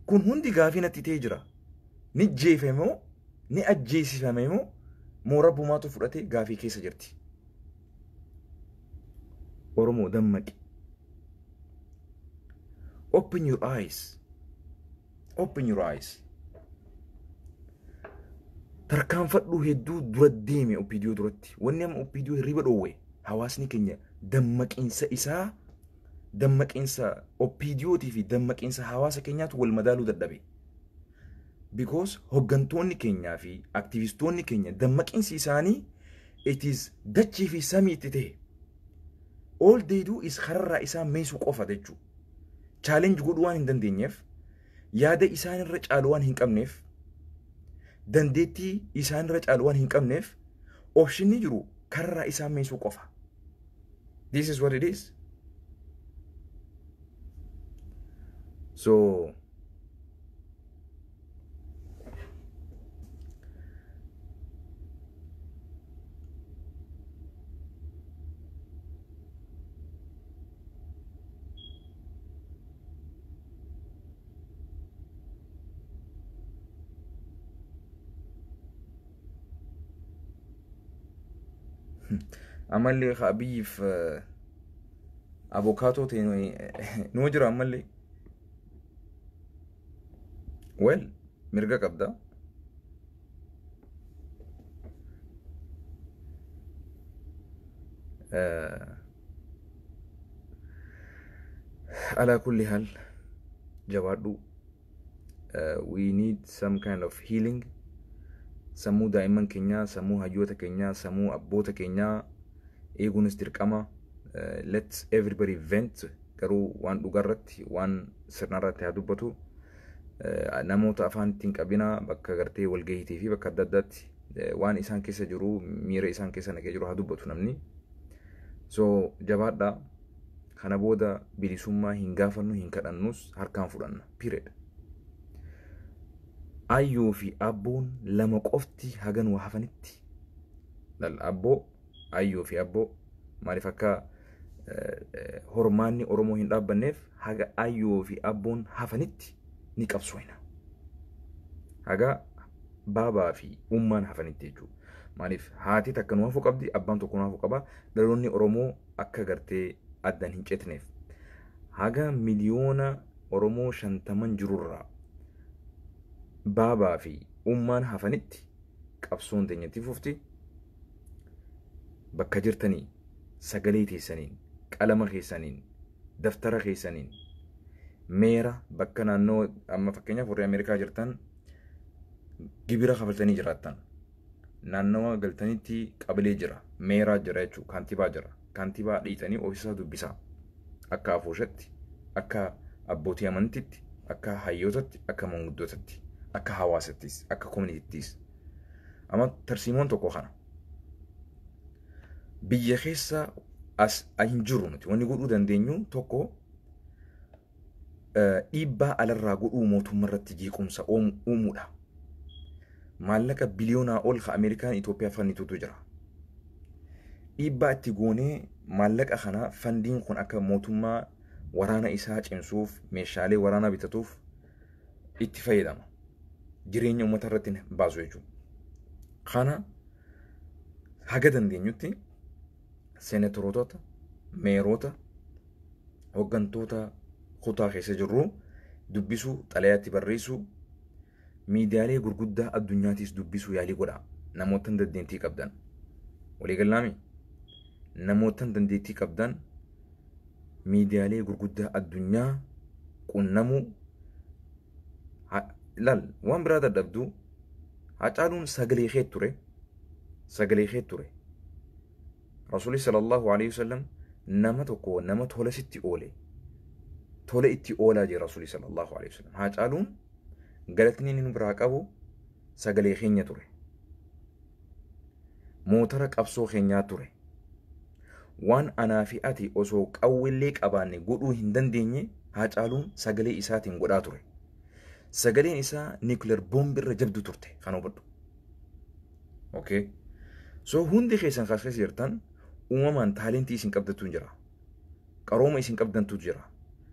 Kun hundi gaafii natti ta'ee jira. Ni jeefame moo, ni ajjeesifame moo, moo rabbumaatu fudhatee, gaafii keessa jirti. Oromoo, dammaqi. Open your eyes. Open your eyes. Tarkaanfadhuu, hedduu dura deeme OPDO duratti. Wanni amma OPDO hirriba dhoowwe hawaasni keenya dammaqiinsa isaa, dammaqiinsa OPDOtii fi dammaqiinsa hawaasa keenyaatu wal madaaluu dadhabe. Because hoggantoonni keenyaa fi aktivistoonni keenya dammaqiinsi isaanii it is dachii fi samii itti ta'e. All they do is kararraa isaan meesuu qofa jechuudha. Challenge godhuu waan hin dandeenyeef, yaada isaanirra caalu waan hin qabneef, dandeettii isaanirra caalu waan hin qabneef, option jiru kararraa isaan meesuu qofa. This is what it is. So ammallee biyyiif abokaatoo ta'e numa jira ammallee. Well, mirga qabda. Alaa kulli haal, jabaadhu. We need some kind of healing. Sammuu daa'imman keenyaa, sammuu hayyoota keenyaa, sammuu abboota keenyaa eeguunis dirqama. Let everybody vent, garuu waan dhugaarratti, waan sirnarratti haa dubbatu. Namoota afaan ittiin qabinaa, bakka gartee walgahiitii fi bakka adda addaatti waan isaan keessa jiru, miira isaan keessa naqee jiru haa dubbatu namni. So jabaadhaa. Kana booda bilisummaa hin gaafannu, hin kadhannus, harkaan fudhanna. Period. Ayyuu fi abboon lama qofti hagan waa hafanitti. Lal, abboo, ayyuu fi abboo, maaliif akka hormaanni Oromoo hin dhaabbanneef, haga ayyuu fi abboon hafanitti ni qabsoofna. Haga baabaa fi ummaan hafanitti jechuudha. Maaliif haati takka nu hafuu qabdi, abbaan tokko nu hafuu qaba, dhaloonni Oromoo akka gartee addaan hin citneef. Haga 50 miliyoona Oromoo jirurraa baabaa fi ummaan hafanitti qabsoon teenyatti fufti. Bakka jirtanii sagalee teessaniin, qalama keessaniin, daftara keessaniin, meera bakka naannoo, amma fakkeenyaaf warri Ameerikaa jirtan gibira kafaltanii jiraattan. Naannawa galtanitti qabalee jira, meeraa jira jechuudha, kaantibaa jira. Kaantibaa dhiitanii ofiisaa dubbisaa. Akka afooshaatti, akka abbootii amantiitti, akka hayyootatti, akka manguddootatti, akka hawaasattis, akka community ttis. Amma tarsiimoon tokko kana. Biyya keessa as hin jirru nuti wanni godhuu dandeenyu tokko dhiibbaa alarraa godhuu, mootummaa irratti jeequmsa uumuudha. Maallaqa biliyoonaa ol ka Ameerikaan Itoophiyaa fannitutu jira. Dhiibbaa itti goonee maallaqa kana, fundiin kun akka mootummaa waraana isaa cimsuuf, meeshaalee waraanaa bitatuuf itti fayyadama. Jireenya uummata irratti baasu jechuudha. Kana haga dandeenyutti seenatoroota, meerota, hooggantoota kutaa keessa jirru dubbisuu, xalayaatti barreessuu, miidiyaalee gurguddaa addunyaatiis dubbisuu yaalii godha. Namoota dandeettii qabdan. Waliigalaami? Namoota dandeettii qabdan miidiyaalee gurguddaa addunyaa qunnamuu. Laal, waan biraa dadhabdu, Hacaaluun sagalee kee ture. Sagalee kee ture. Rasuulli sallallahu alaihi wasallam nama tokko, nama tola sitti oole, tola itti oolaa jira Rasuulli sallallahu alaihi wasallam. Hacaaluun galatni inni nu biraa qabu sagalee keenya ture. Motora qabsoo keenyaa ture. Waan anaa fi ati osoo qawwellee qabaanne godhuu hin dandeenye Hacaaluun sagalee isaatiin godhaa ture. Sagaleen isaa nuclear boombi irra jabdu turte, kan hubadhu. Okay? So hundi keessan kaas keessa jirtan uumamaan taalentii isin qabdantu jira. Qarooma isin qabdantu jira.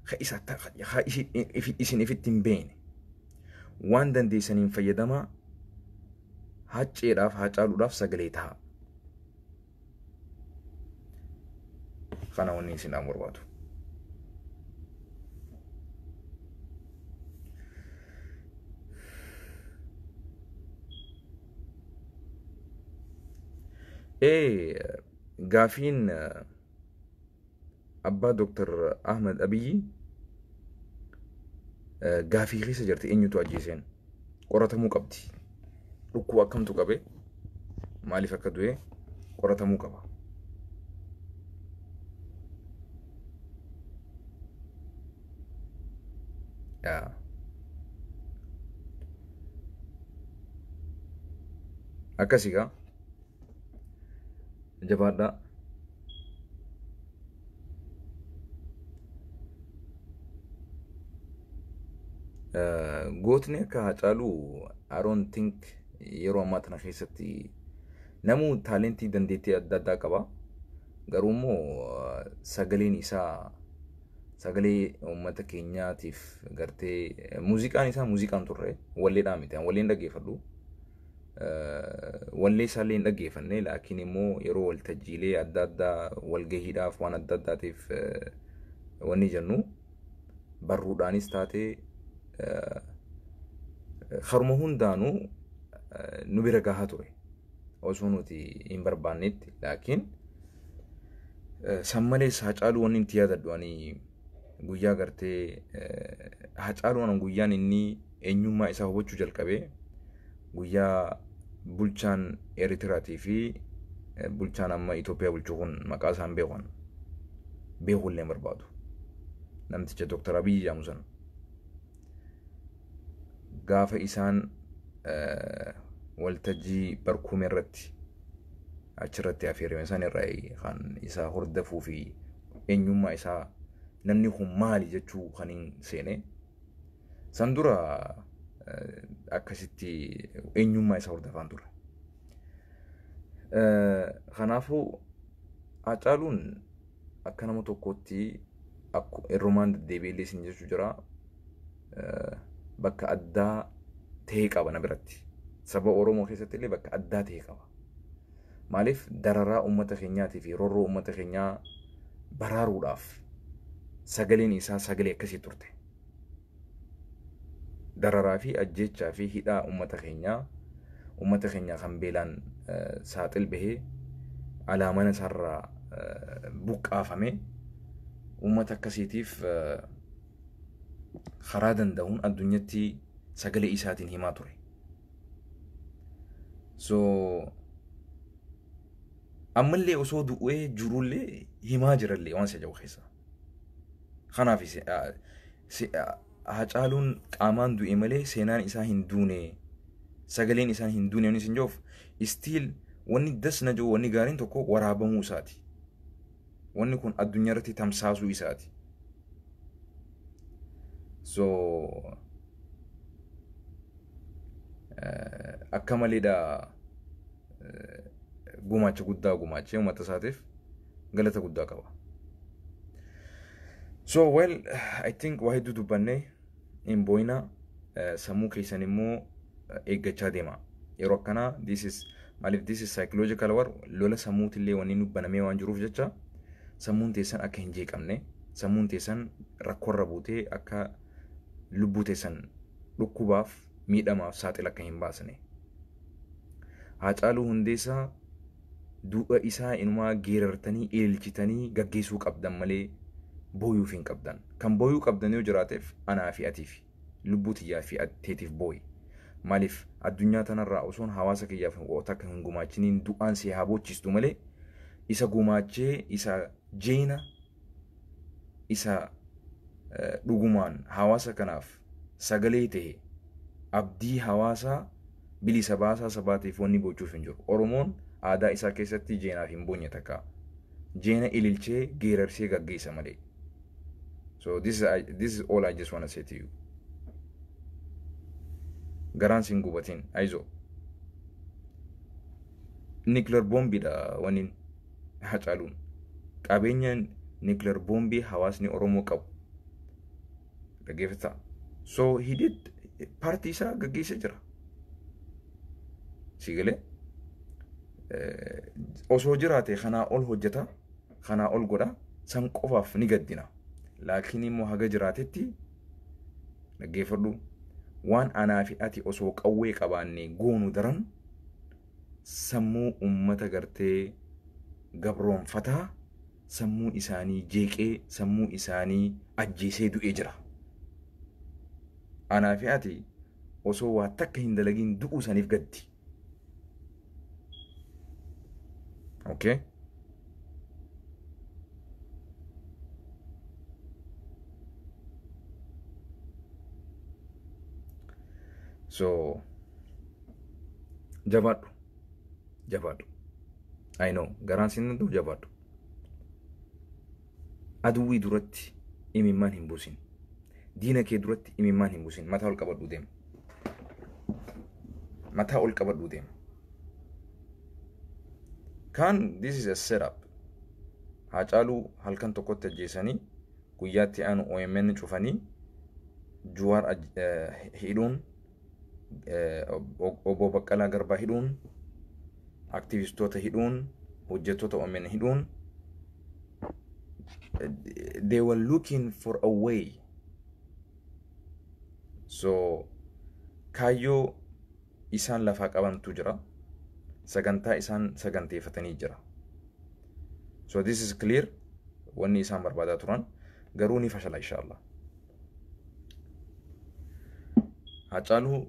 Ka isin ifitti hin beekne. Waan dandeessaniin fayyadamaa Hacceedhaaf Haacaaluudhaaf sagalee ta'a. Kana wanni isin dhaamu barbaadu. Ee gaafiin abbaa Dr. Ahmed Abiyyi gaafii keessa jirti eenyutu ajjeeseen qoratamuu qabdi. Dhukkuba akkamtu qabe maaliif akka du'e qoratamuu qaba. Yaa. Akkasii gaa. Jabaadhaa. Gootni akka Haacaaluu I don't think yeroo ammaa tana keessatti namuu taalentii dandeettii adda addaa qaba. Garuu immoo sagaleen isaa sagalee uummata keenyaatiif gartee muuziqaan isaa muuziqaan turre walleedhaa miti. Walleen dhaggeeffadhu. Wallee isaallee hin dhaggeeffanne, laakiin immoo yeroo waltajjiilee adda addaa walgahiidhaaf waan adda addaatiif wanni jennu barruudhaanis taatee haruma hundaanuu nu bira gahaa ture osoo nuti hin barbaannetti. Laakiin san malees Haacaaluu wanni itti yaadadhu ani guyyaa gartee Haacaaluu ani guyyaan inni eenyummaa isaa hubachuu jalqabee guyyaa bulchaan Eritiraatii fi bulchaan amma Itoophiyaa bulchu kun maqaa isaan beekan beekuu illee barbaadu. Namticha Dr. Abiyyi jedhamu sana. Gaafa isaan waltajjii barkuumee irratti achirratti affeerame san irraa kan isaa hordofuu fi eenyummaa isaa namni kun maali jechuu kan hin seene. San dura akkasitti eenyummaa isaa hordofaan ture. Kanaafuu Haacaaluun akka nama tokkootti irrumaan deddeebi'ee isin jechuu jira bakka addaa ta'e qaba na biratti. Saba Oromoo keessatti illee bakka addaa ta'e qaba. Maaliif dararaa uummata keenyaatii fi roorroo uummata keenyaa baraaruudhaaf sagaleen isaa sagalee akkasii turte. Dararaa fi ajjeechaa fi hidhaa uummata keenyaa kan beelaan saaxil bahee alaa mana isaarraa buqqaafame uummata akkasiitiif karaa danda'uun addunyatti sagalee isaatiin himaa ture. So ammallee osoo du'ee jirullee himaa jirallee waan isa jedhu keessa. Kanaaf Haacaaluun qaamaan du'e malee seenaan isaa hin duune, sagaleen isaa hin duune inni isin jedhuuf still wanni das na jiru wanni gaariin tokko waraabamuu isaati. Wanni kun addunyaa irratti tamsaasuu isaati. So akka maleedha gumaacha guddaa gumaachee uummata isaatiif galata guddaa qaba. So well, I think waa hedduu dubbannee hin boo'ina, sammuu keessan immoo eeggachaa deema. Yeroo akkanaa this is maaliif this is psychological war, lola sammuutillee wanni nu banamee waan jiruuf jecha sammuun teessan akka hin jeeqamne, sammuun teessan rakkoorra buutee akka lubbuu teessan dhukkubaaf miidhamaaf saaxila akka hin baasne. Haacaaluu Hundeessaa du'a isaa inumaa geerartanii ililchitanii gaggeessuu qabdan malee booyuuf hin qabdan. Kan booyuu qabdan yoo jiraateef anaa fi atiif lubbuu tiyyaa fi teetiif booyi. Maaliif addunyaa tanarraa osoon hawaasa kiyyaaf takka hin gumaachiniin du'aan si haa boochistu malee isa gumaachee isa jeena isa dhugumaan hawaasa kanaaf sagalee ta'e abdii hawaasaa bilisa baasaa sabaatiif wanni gochuuf hin jiru. Oromoon aadaa isaa keessatti jeenaaf hin boonye takka. Jeena ililchee geerarsee gaggeessa malee. So this is all I just want to say to you. Garaan sin gubatin, ayizoo. Nuclear boombiidha waniin Hacaaluun. Qabeenya nuclear boombii hawaasni Oromoo qabu. Dhaggeeffataa. So he did paartii isaa gaggeessee jira. Si galee osoo jiraate kanaa ol hojjeta, kanaa ol godha, san qofaaf ni gaddina. Laakiin immoo haga jiraatetti, dhaggeeffadhu, waan anaa fi ati osoo qawwee qabaannee goonu daran sammuu ummata gartee gabroonfataa sammuu isaanii jeeqee, sammuu isaanii ajjeesee du'ee jira. Anaa fi ati osoo waa takka hin dalagin du'uu saniif gaddi. Okay? So jabaadhu. Jabaadhu. I know, garaan sin danda'u, jabaadhu. Aduwwii duratti imimmaan hin buusin. Diina kee duratti imimmaan hin buusin. Mataa ol qabadhuu deema. Mataa ol qabadhuu deema. Kan this is a setup. Haacaaluu halkan tokkotti ajjeesanii, guyyaatti aanu OMN cufanii, Juwaar hidhuun, obbo Baqqalaa Garbaa hidhuun, aktivistoota hidhuun, hojjettoota OMN hidhuun, they were looking for a way. So kaayyoo isaan lafaa qabantu jira. Sagantaa isaan saganteeffatanii jira. So this is clear. Wanni isaan barbaadaa turan garuu ni fashala, inshallah. Hacaaluu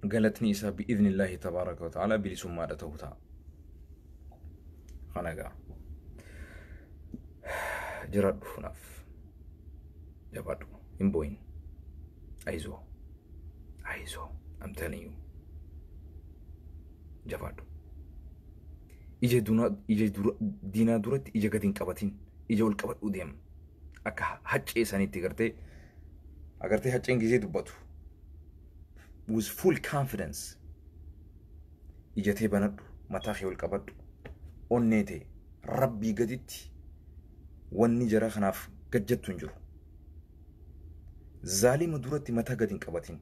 galatni isaa bi'idhnillaahi tabaaraka wa ta'ala bilisummaadha ta'uu ta'a. Kana gaa. Jiraadhu naaf. Jabaadhu. Hin boo'in. Ayizoo. Ayizoo. I'm telling you. Jabaadhu. Ija ija diinaa duratti ija gadi hin qabatin. Ija ol qabadhuu deema. Akka haccee sanitti gartee agartee hacceen gizee dubbatu. With full confidence. Ijatee banadhu. Mataa kee ol qabadhu. Onnee ta'e rabbii gaditti wanni jara kanaaf gajjattu hin jiru. Zaalima duratti mataa gadi hin qabatin.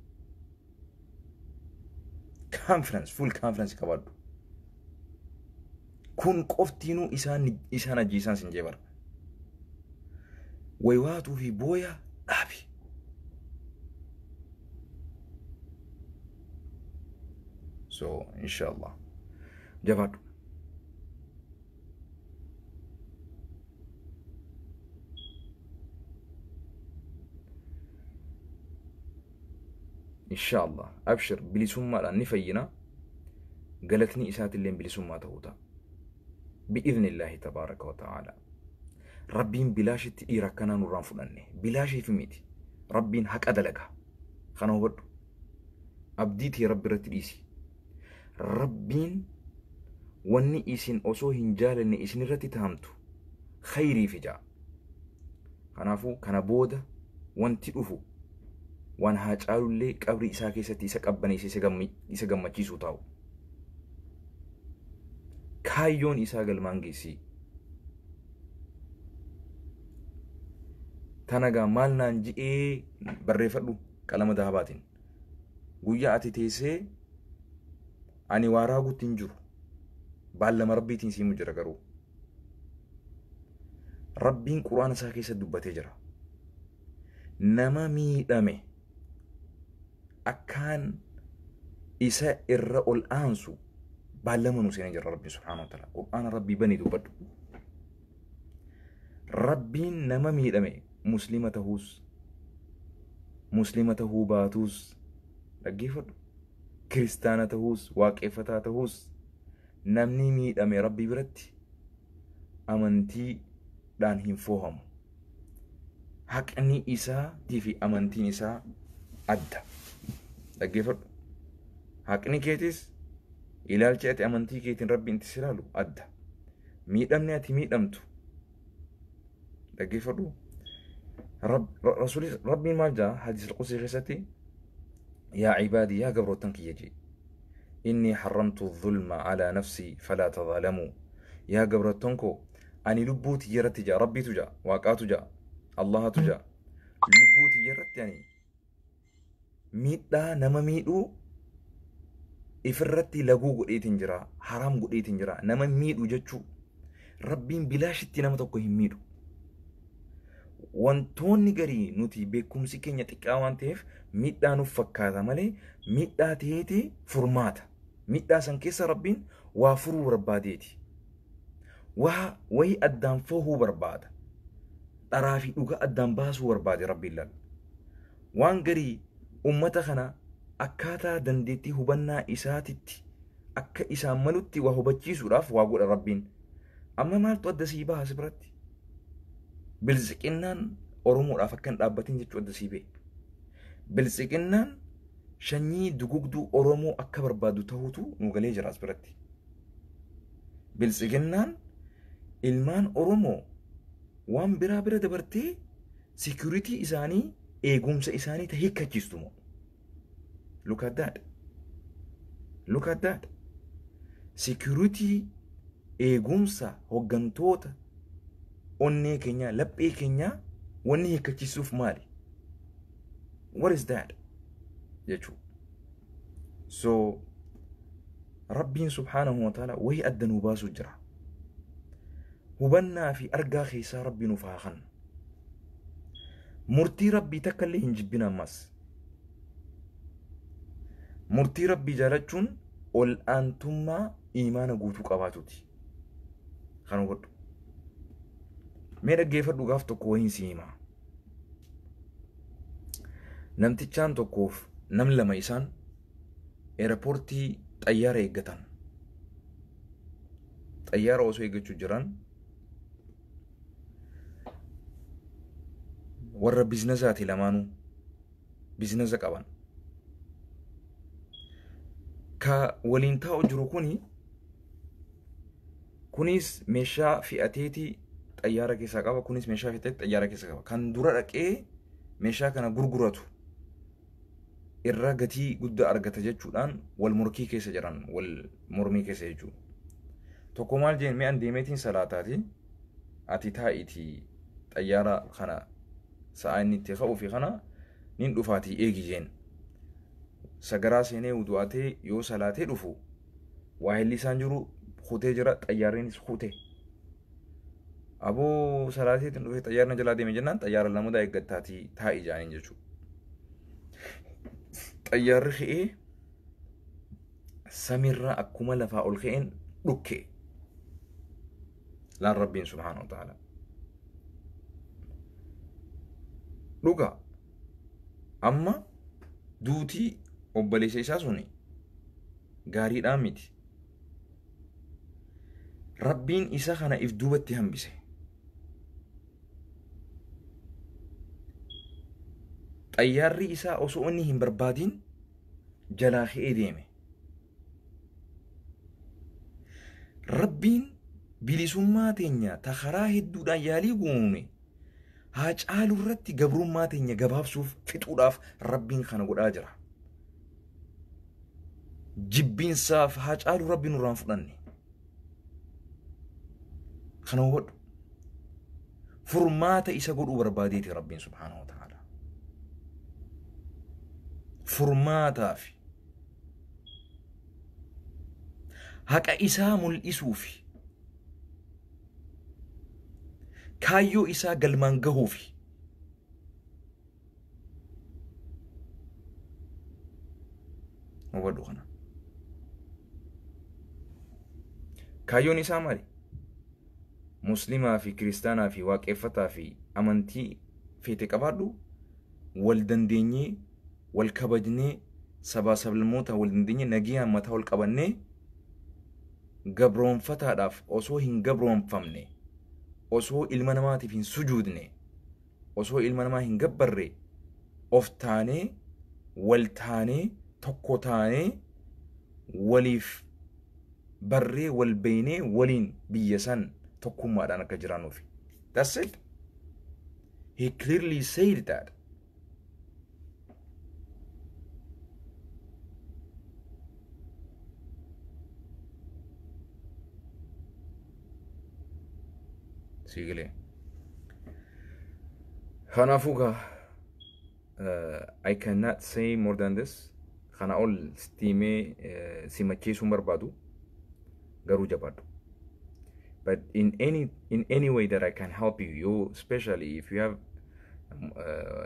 Confidence, full confidence qabaadhu. Kun qoftiinuu isaan ajjeesaan sin jee bara. Waywaatuu fi booya dhaabi. So, inshallah. Jabaadhu. Inshallah. Abshir, bilisummaadhaan ni fayyina. Galatni isaatillee bilisummaa ta'uu ta'a. Bi'idhnillaahi tabaaraka wa ta'ala. Rabbiin bilaashitti dhiira akkanaa nurraan fudhanne. Bilaashiif miti. Rabbiin haqa dalaga. Kana hubadhu. Abdii tee Rabbi irratti dhiisi. Rabbiin wanni isin osoo hin jaalanne isin irratti taamtu khayriif ijaa. Kanaafuu kana booda wanti dhufu waan Haacaalullee qabrii isaa keessatti isa qabbaneesse, isa gammachiisu ta'u. Kaayyoon isaa galmaan geessi. Tanagaa maal naan ji'ee barreeffadhu qalama dahabaatiin. Guyyaa ati teessee ani waa raaguutti hin jiru. Baallama rabbiitiin siimu jira garuu. Rabbiin quraana isaa keessa dubbatee jira. Nama miidhame akkaan isa irra ol aansu baallama nu seenee jira Rabbiin subhaanahu wa ta'ala. Qur'aana Rabbii banii dubbadhu. Rabbiin nama miidhame muslima tahuus, muslima tahuu baatuus, dhaggeeffadhu. Kiristaana tahuus, waaqeffataa tahuus, namni miidhame Rabbii biratti amantiidhaan hin foohamu. Haqni isaatii fi amantiin isaa adda. Dhaggeeffadhu. Haqni keetis, ilaalchi ati amantii keetiin Rabbiin itti si ilaalu adda. Miidhamni ati miidhamtu. Dhaggeeffadhu. Rasuulis Rabbiin maal jaa hadiis qudsi keessatti? Yaa cibaadii, yaa gabroottan kiyya jee. Inni harramtu dhulma alaa nafsii falaa tadhalamuu. Yaa gabrattoon koo, ani lubbuu tiyya irratti ja'a, Rabbiitu ja'a, Waaqaatu ja'a, Allahatu ja'a. Lubbuu tiyya irratti ani miidhaa nama miidhuu ifirratti laguu godheetiin jira, haraam godheetiin jira. Nama miidhu jechuu, Rabbiin bilaashitti nama tokko hin miidhu. Wantoonni garii nuti beekumsi keenya xiqqaa waan ta'eef miidhaa nuuf fakkaata malee, miidhaa ta'eeti furmaata. Miidhaa san keessa Rabbiin waa furuu barbaadeeti. Waa wayii addaan fohuu barbaada. Dharaa fi dhugaa addaan baasuu barbaade Rabbiin laal. Waan garii ummata kana akkaataa dandeettii hubannaa isaatitti akka isaan malutti waa hubachiisuudhaaf waa godha Rabbiin. Amma maaltu adda sii baha si biratti? Biltsiqinnaan Oromoodhaaf akka hin dhaabbatin jechuu adda sii bahe. Biltsiqinnaan shanyii dugugduu Oromoo akka barbaadu ta'uutu nu galee jira as biratti. Biltsiginnaan ilmaan Oromoo waan biraa bira dabartee security isaanii, eegumsa isaanii ta hiikkachiistu moo. Look at that. Look at that. Security, eegumsa hooggantoota onnee keenyaa, laphee keenyaa wanni hiikkachiisuuf maali? What is that? Jechuudha. So Rabbiin subhaanahu wa ta'ala wayii adda nuu baasuu jira. Hubannaa fi argaa keessaa Rabbi nuuf haa kennu. Murtii Rabbii takka illee hin jibbin ammas. Murtii Rabbii jaalachuun ol aantummaa imaana guutuu qabaatuuti. Kan hubadhu. Mee dhaggeeffadhu, gaaf tokko wayiin si himaa. Namtichaan tokkoof nam lama isaan airportii xayyaara eeggatan. Xayyaara osoo eeggachuu jiran, warra businessaati, lamaanuu businessa qaban. Ka waliin taa'u jiru kuni kunis meeshaa fe'ateeti xayyaara keessaa qaba, kunis meeshaa fe'ateeti xayyaara keessaa qaba. Kan dura dhaqee meeshaa kana gurguratu irra gatii guddaa argata jechuudhaan wal morkii keessa jiran, wal mormii keessa jechuudha. Tokko maal jeen? Mi'an deemeetiin salaataati, ati taa'iitii xayyaara kana sa'a inni itti ka'uu fi kana nin dhufaatii eegi jeen. Sagaraa seenee wudu'atee yoo salaatee dhufu, waahilli isaan jiru kutee jira, xayyaarriinis kute. Aboo, salaateetiin dhufee xayyaarri na jalaa deeme jennaan, xayyaara lamadaa eeggattaatii taa'i jaaniin jechuudha. Xayyaarri ka'ee samiirraa akkuma lafaa ol ka'een dhukke. Laan Rabbiin subhaanahu wa ta'ala. Dhuga amma duutii obboleessa isaa suni gaariidhaan miti. Rabbiin isa kana if duubatti hambise. Xayyaarri isaa osoo inni hin barbaadin jalaa ka'ee deeme. Rabbiin bilisummaa teenya ta karaa hedduudhaan yaalii goone haa caalu irratti gabrummaa teenya gabaabsuuf, fixuudhaaf Rabbiin kana godhaa jira. Jibbiinsaaf haa caalu Rabbi nurraan fudhanne. Kana hubadhu. Furmaata isa godhuu barbaadeeti Rabbiin subhaanahu wa ta'ala. Furmaataaf haqa isaa mul'isuufi, kaayyoo isaa galmaan gahuufi. Hubadhu kana. Kaayyoon isaa maali? Muslimaa fi kiristaanaa fi waaqeffataa fi amantii feete qabaadhu, wal dandeenyee, wal kabajnee, sabaa sablammoota wal dandeenyee, nagayaan mataa wal qabannee, gabroonfataadhaaf osoo hin gabroonfamne, osoo ilma namaatiif hin sujuudne, osoo ilma namaa hin gabbarre, of taanee, wal taanee, tokko taanee, waliif barree, wal beeynee, waliin biyya san tokkummaadhaan akka jiraannuufi. That's it. He clearly said that. Siigalee. Kanaafuu gaa I cannot say more than this. Kana ol sitti himee si macheessuun barbaadu, garuu jabaadhu. But in any way that I can help you, you especially if you have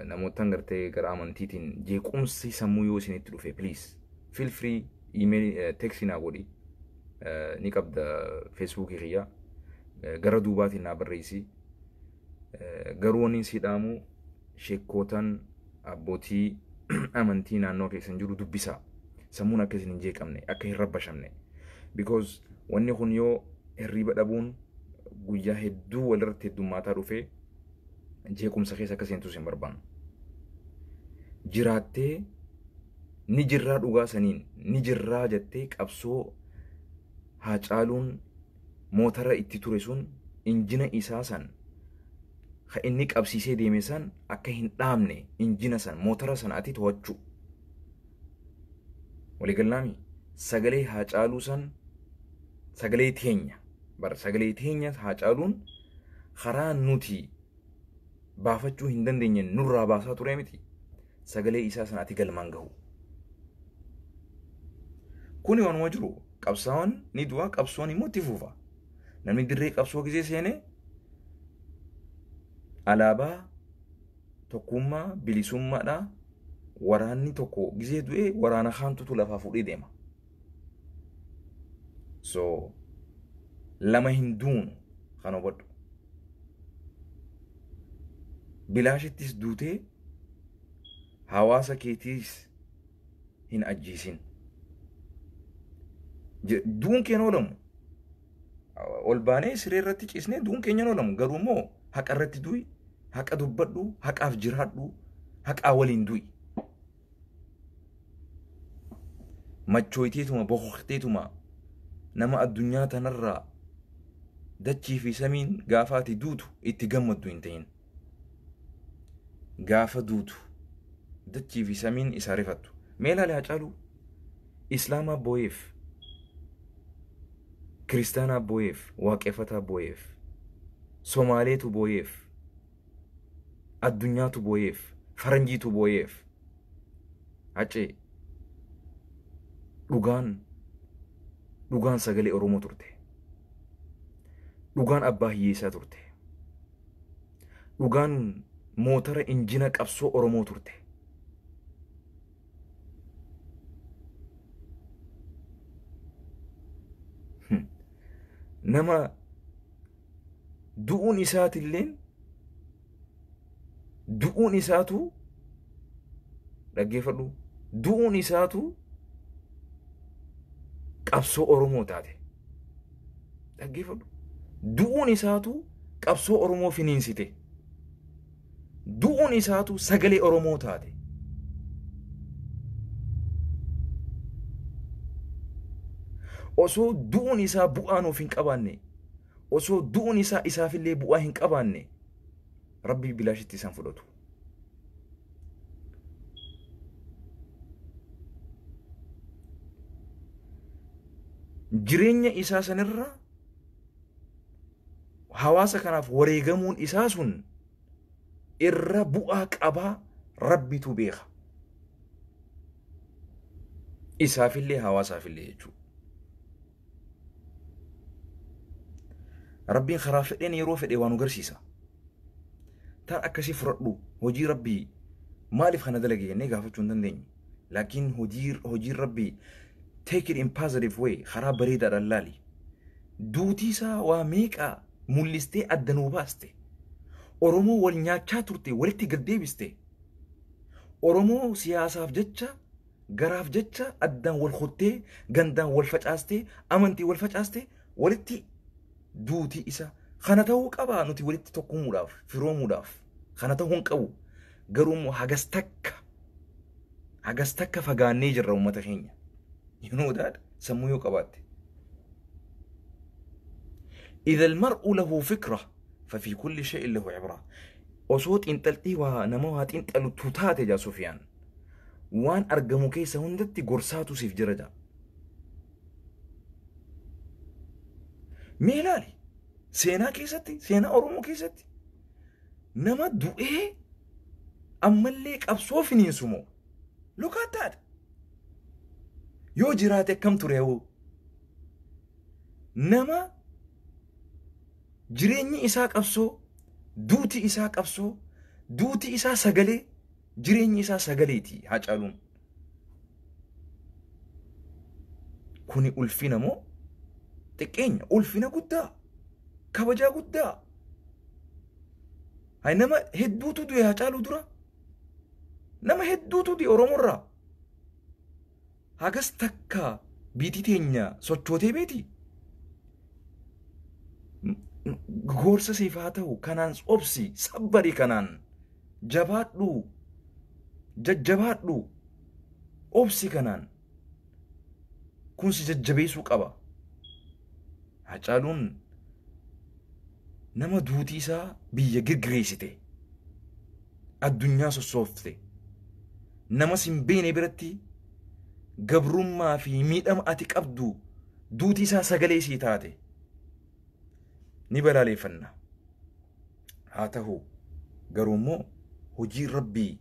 namootaan gartee gara amantiitiin jeequmsi sammuu yoo isinitti dhufe, please feel free, email, text naa godhi. Ni qabda Facebookii kiyya, gara duubaatiin naa barreessi. Garuu wanni si dhaamu, sheekkootaan abbootii amantii naannoo keessan jiru dubbisaa, sammuun akka isin hin jeeqamne, akka hin rabbashamne, because wanni kun yoo hirriiba dhabuun guyyaa hedduu walirratti heddummaataa dhufee jeequmsa keessa akka seentus hin barbaannu. Jiraattee ni jirraa, dhugaa saniin ni jirraa jettee, qabsoo Haacaaluun mootara itti ture sun, injina isaa san ka inni qabsiisee deeme san akka hin dhaamne, injina san, mootara san ati to'achuu. Waliigalaami sagalee Haacaaluu san, sagalee teenya bara, sagalee teenya Haacaaluun karaa nuti baafachuu hin dandeenye nurraa baasaa ture miti, sagalee isaa san ati galmaan gahu. Kuni waanuma jiru, qabsaa'oon ni du'a, qabsoon immoo itti fufa. Namni dirree qabsoo gisee seene alaabaa tokkummaa bilisummaadha. Waraanni tokko gisee du'e waraana kaantutu lafaa fuudhee deema. So lama hin duunu, kan hubadhu. Bilaashittis duutee hawaasa keetiis hin ajjeesin. Duun keenya oolamu. Ol baanee siree irratti ciisnee duun keenya oolamu. Garuu immoo haqa irratti du'i, haqa dubbadhu, haqaaf jiraadhu, haqaa waliin du'i. Machooyteetuma boqoqteetuma nama addunyaa tanarraa dachii fi samiin gaafa ati duutu itti gammaddu hin ta'in. Gaafa duutu dachii fi samiin isaa rifattu. Mee ilaali, Hacaaluu Islaamaa boo'eef, Kiristaanaa boo'eef, Waaqeffataa boo'eef, Somaaleetu boo'eef, addunyaatu boo'eef, faranjiitu boo'eef. Hacee dhugaan, dhugaan sagalee Oromoo turte. Dhugaan abbaa hiyyeessaa turte. Dhugaan mootara injina qabsoo Oromoo turte. Nama du'uun isaatilleen, du'uun isaatu, dhaggeeffadhu, du'uun isaatu qabsoo Oromoo taate. Dhaggeeffadhu. Du'uun isaatu qabsoo Oromoo finiinsite. Du'uun isaatu sagalee Oromoo taate. Osoo du'uun isaa bu'aa nuuf hin qabaanne, osoo du'uun isaa isaafillee bu'aa hin qabaanne, Rabbi bilaashitti isaan fudhatu. Jireenya isaa sanirra hawaasa kanaaf wareegamuun isaa sun irra bu'aa qabaa, Rabbitu beeka. Isaafillee hawaasaafillee jechuudha. Rabbiin karaa fedheen yeroo fedhe waan nu garsiisa. Taan akkasii fudhadhu, hojii Rabbii maaliif kana dalage jennee gaafachuu hin dandeenyu. Laakiin hojiin Rabbii, take it in positive way, karaa bareedaadhaan laali. Duutii isaa waa meeqaa mul'istee adda nuu baaste. Oromoo wal nyaachaa turte walitti gad deebiste. Oromoo siyaasaaf jecha, garaaf jecha addaan wal kuttee, gandaan wal facaastee, amantii wal facaaste walitti duutii isa kana ta'uu qaba. Nuti walitti tokkumuudhaaf, firoomuudhaaf kana ta'uu hin qabu. Garuu immoo hagas takka fagaannee jirra uummata keenya. You know that, sammuu yoo qabaatte. إذا المرء له فكرة ففي كل شيء له عبرة. Osoo xiinxaltii waa nama waa xiinxalutu taate, jaa Sufiyaan, waan argamu keessa hundatti gorsaatu siif jira jaa. Mee ilaali. Seenaa keessatti, seenaa Oromoo keessatti nama du'ee ammallee qabsoo finiinsu moo? Look at that. Yoo jiraate akkam ture hoo? Nama jireenyi isaa qabsoo, duuti isaa qabsoo, duuti isaa sagalee, jireenyi isaa sagaleeti Haacaaluun. Kuni ulfina moo xiqqeenya? Ulfina guddaa, kabajaa guddaa. Hay nama hedduutu du'e Haacaaluu dura. Nama hedduutu du'e Oromoorraa. Hagas takka biitii teenya sochootee beeti. Gorsa siif haa ta'u kanaan obsi, sabbari kanaan jabaadhu, jajjabaadhu, obsi kanaan. Kun si jajjabeessuu qaba. Haacaaluun nama duutii isaa biyya girgireessite, addunyaa sossoofte, nama sin beene biratti gabrummaa fi miidhama ati qabdu duutii isaa sagalee sii taate ni balaaleeffanna. Haa ta'u garuu immoo hojii Rabbii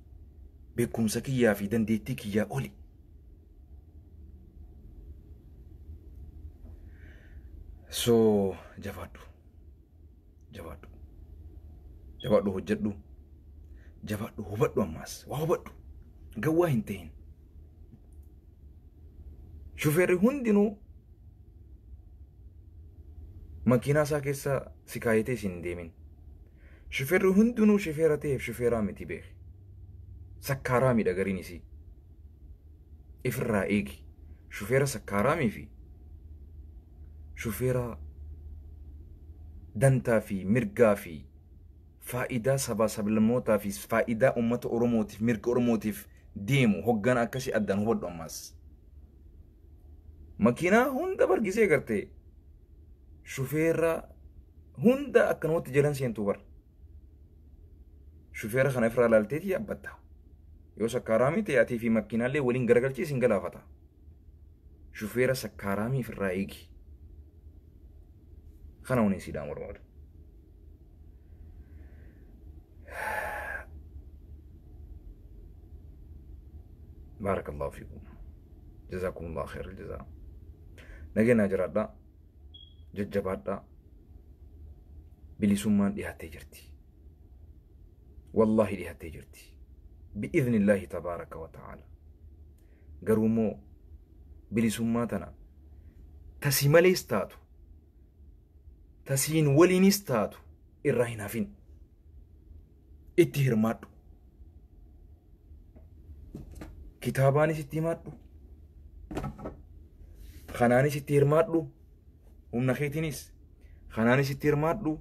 beekumsa kiyyaa fi dandeettii kiyyaa oli. So jabaadhu, jabaadhu, jabaadhu, hojjedhu, jabaadhu, hubadhu, ammaas waa hubadhu, gawwaa hin ta'in. Shufeerri hundinuu makiinaa isaa keessa si kaayatee si hin deemin. Shufeerri hundinuu shufeera ta'eef shufeeraa miti beeki. Sakkaaraa miidha gariin isii. Ifirraa eegi. Shufeera sakkaaraamii fi shufeera dantaa fi mirgaa fi faayidaa sabaa sablammootaa fi faayidaa uummata Oromootiif mirga Oromootiif deemu hoggana akkasii addaan hubadhu ammaas. Makiinaa hunda bargisee gartee shufeera hunda akkanumatti jalan seentuu bar. Shufeera kana ifirraa ilaalteeti yaabbatta. Yoo sakkaaraamii ta'e atii fi makiinaallee waliin garagalchee isin galaafata. Shufeera sakkaaraamii ifirraa eegi. Kana waliin siidhaan barbaadu. Baarakallahu fiikum. Jazaakumullahu khairal jazaa. Nageenyaa jiraadhaa. Jajjabaadhaa. Bilisummaan dhiyaattee jirti. Wallaahi dhiyaattee jirti. Bi'iznillaahi tabaaraka wa ta'aala. Garuu immoo bilisummaa tana tasii malees taatu, tasiin waliinis taatu irraa hin hafin. Itti hirmaadhu. Kitaabaanis itti himadhu. Kanaanis itti hirmaadhu. Humna keetiinis. Kanaanis itti hirmaadhu.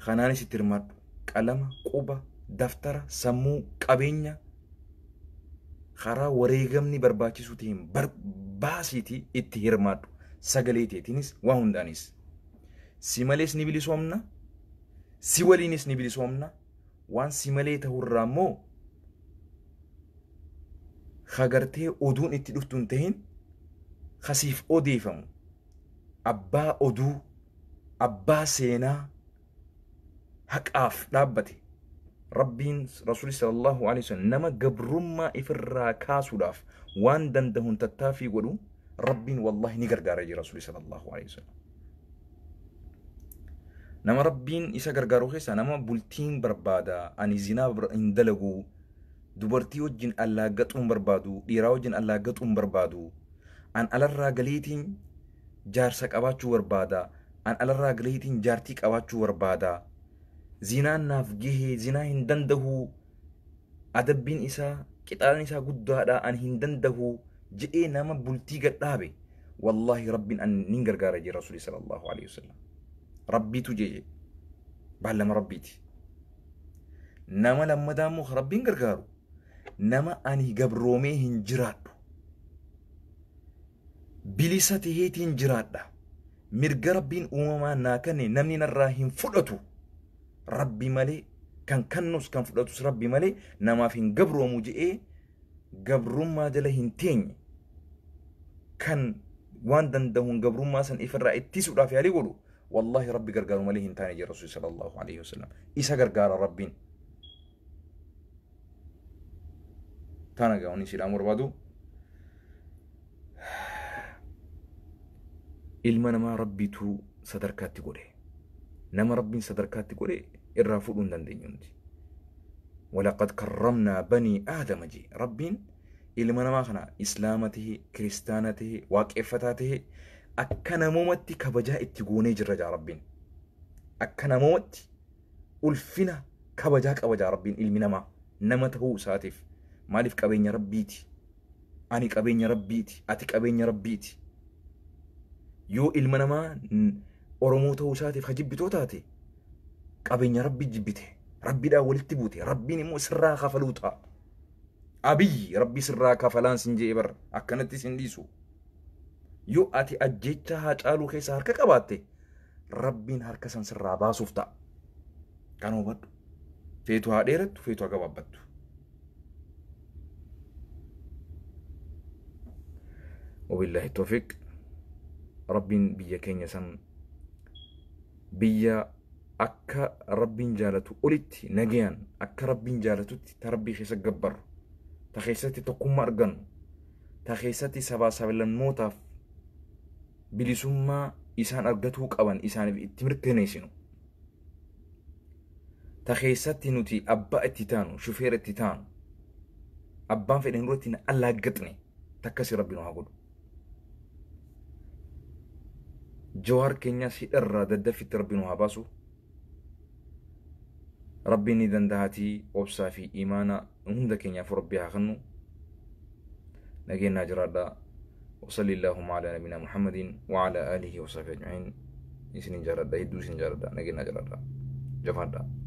Kanaanis itti hirmaadhu. Qalama, quba, daftara, sammuu, qabeenya karaa wareegamni barbaachisu ta'een baasiitii itti hirmaadhu. Sagalee teetiinis waa hundaanis. Si malees ni bilisoomna. Si waliinis ni bilisoomna. Waan si malee ta'urraa immoo hagartee oduun itti dhuftu hin ta'in kasiif odeeffamu abbaa oduu, abbaa seenaa haqaaf dhaabbate. Rabbiin Rasuulli sallallahu alaihi wasallam nama gabrummaa ifirraa kaasuudhaaf waan danda'uun tattaaffii godhu Rabbiin wallahi ni gargaara jira Rasuulli sallallahu alaihi wasallam. Nama Rabbiin isa gargaaru keessaa nama bultiin barbaada, ani zinaa hin dalagu, dubartii wajjin allaaggaxuu hin barbaadu, dhiiraa wajjin allaaggaxuu hin barbaadu, an alarraa galeetiin jaarsa qabaachuu barbaada, an alarraa galeetiin jaartii qabaachuu barbaada, zinaan naaf gahee, zinaa hin danda'u, adabbiin isaa qixaan isaa guddaadha, an hin danda'u jedhee nama bultii gadhaabe, wallaahi Rabbiin an nin gargaara jira Rasuulli sallallahu alaihi wasallam. Rabbiitu jeje baallama Rabbiiti. Nama lammataa immoo Rabbiin gargaaru nama ani gabroomee hin jiraadhu, bilisa taheetiin jiraadha, mirga Rabbiin uumamaa naa kenne namni narraa hin fudhatu, Rabbi malee kan kannus kan fudhatus Rabbi malee namaaf hin gabroomu jedhee gabrummaa jala hin teenye, kan waan danda'uun gabrummaa san ifirraa ittisuudhaaf yaalii godhu Wallaahi Rabbi gargaaru malee hin taane jee Rasuulli sallallahu alaihi wasallam. Isa gargaara Rabbiin. Tana gaa wanni siidhaan barbaadu. Ilma namaa Rabbiitu sadarkaatti godhe. Nama Rabbiin sadarkaatti godhe irraa fuudhuu hin dandeenyu nuti. Walaqad karramnaa banii aadama jee Rabbiin ilma namaa kana islaama tahe, kiristaana tahe, waaqeffataa tahe akka namoomatti kabajaa itti goonee jirra jaa Rabbiin. Akka namoomatti ulfina kabajaa qaba jaa Rabbiin ilmi namaa nama tahuu isaatiif. Maaliif qabeenya Rabbiiti? Ani qabeenya Rabbiiti, ati qabeenya Rabbiiti. Yoo ilma namaa Oromoo ta'uu isaatiif ka jibbitoo taate qabeenya Rabbii jibbite. Rabbiidhaan walitti buute. Rabbiin immoo sirraa kafaluu ta'a. Abiyyi Rabbii sirraa kafalaan sin je'e bar akkanatti sin dhiisu. Yoo ati ajjeechaa Haacaaluu keessa harka qabaatte Rabbiin harka san sirraa baasuuf ta'a. Kana hubadhu. Feetu haa dheerattu, feetu haa gabaabbattu. Wabillahi tawfiq. Rabbiin biyya keenya san biyya akka Rabbiin jaalatu olitti nagayaan akka Rabbiin jaalatutti ta Rabbii keessa gabbarru, ta keessatti tokkummaa argannu, ta keessatti sabaa sablammootaaf bilisummaa isaan argatuu qaban isaaniif itti mirkaneessinu, ta keessatti nuti abbaa itti taanu, shufeera itti taanu, abbaan fedhe nurratti hin allaaggaxne takkasi Rabbi nu haa godhu. Jawaar keenyas hidharraa daddaffitti Rabbi nu haa baasu. Rabbiin ni danda'atii obsaa fi imaana hunda keenyaaf Rabbi haa kennu. Nageenyaa jiraadhaa. وصلي اللهم على نبينا محمد وعلى آله وصحبه أجمعين. إسنين جاردا، هدو إسنين جاردا. نجينا جاردا، جفادا.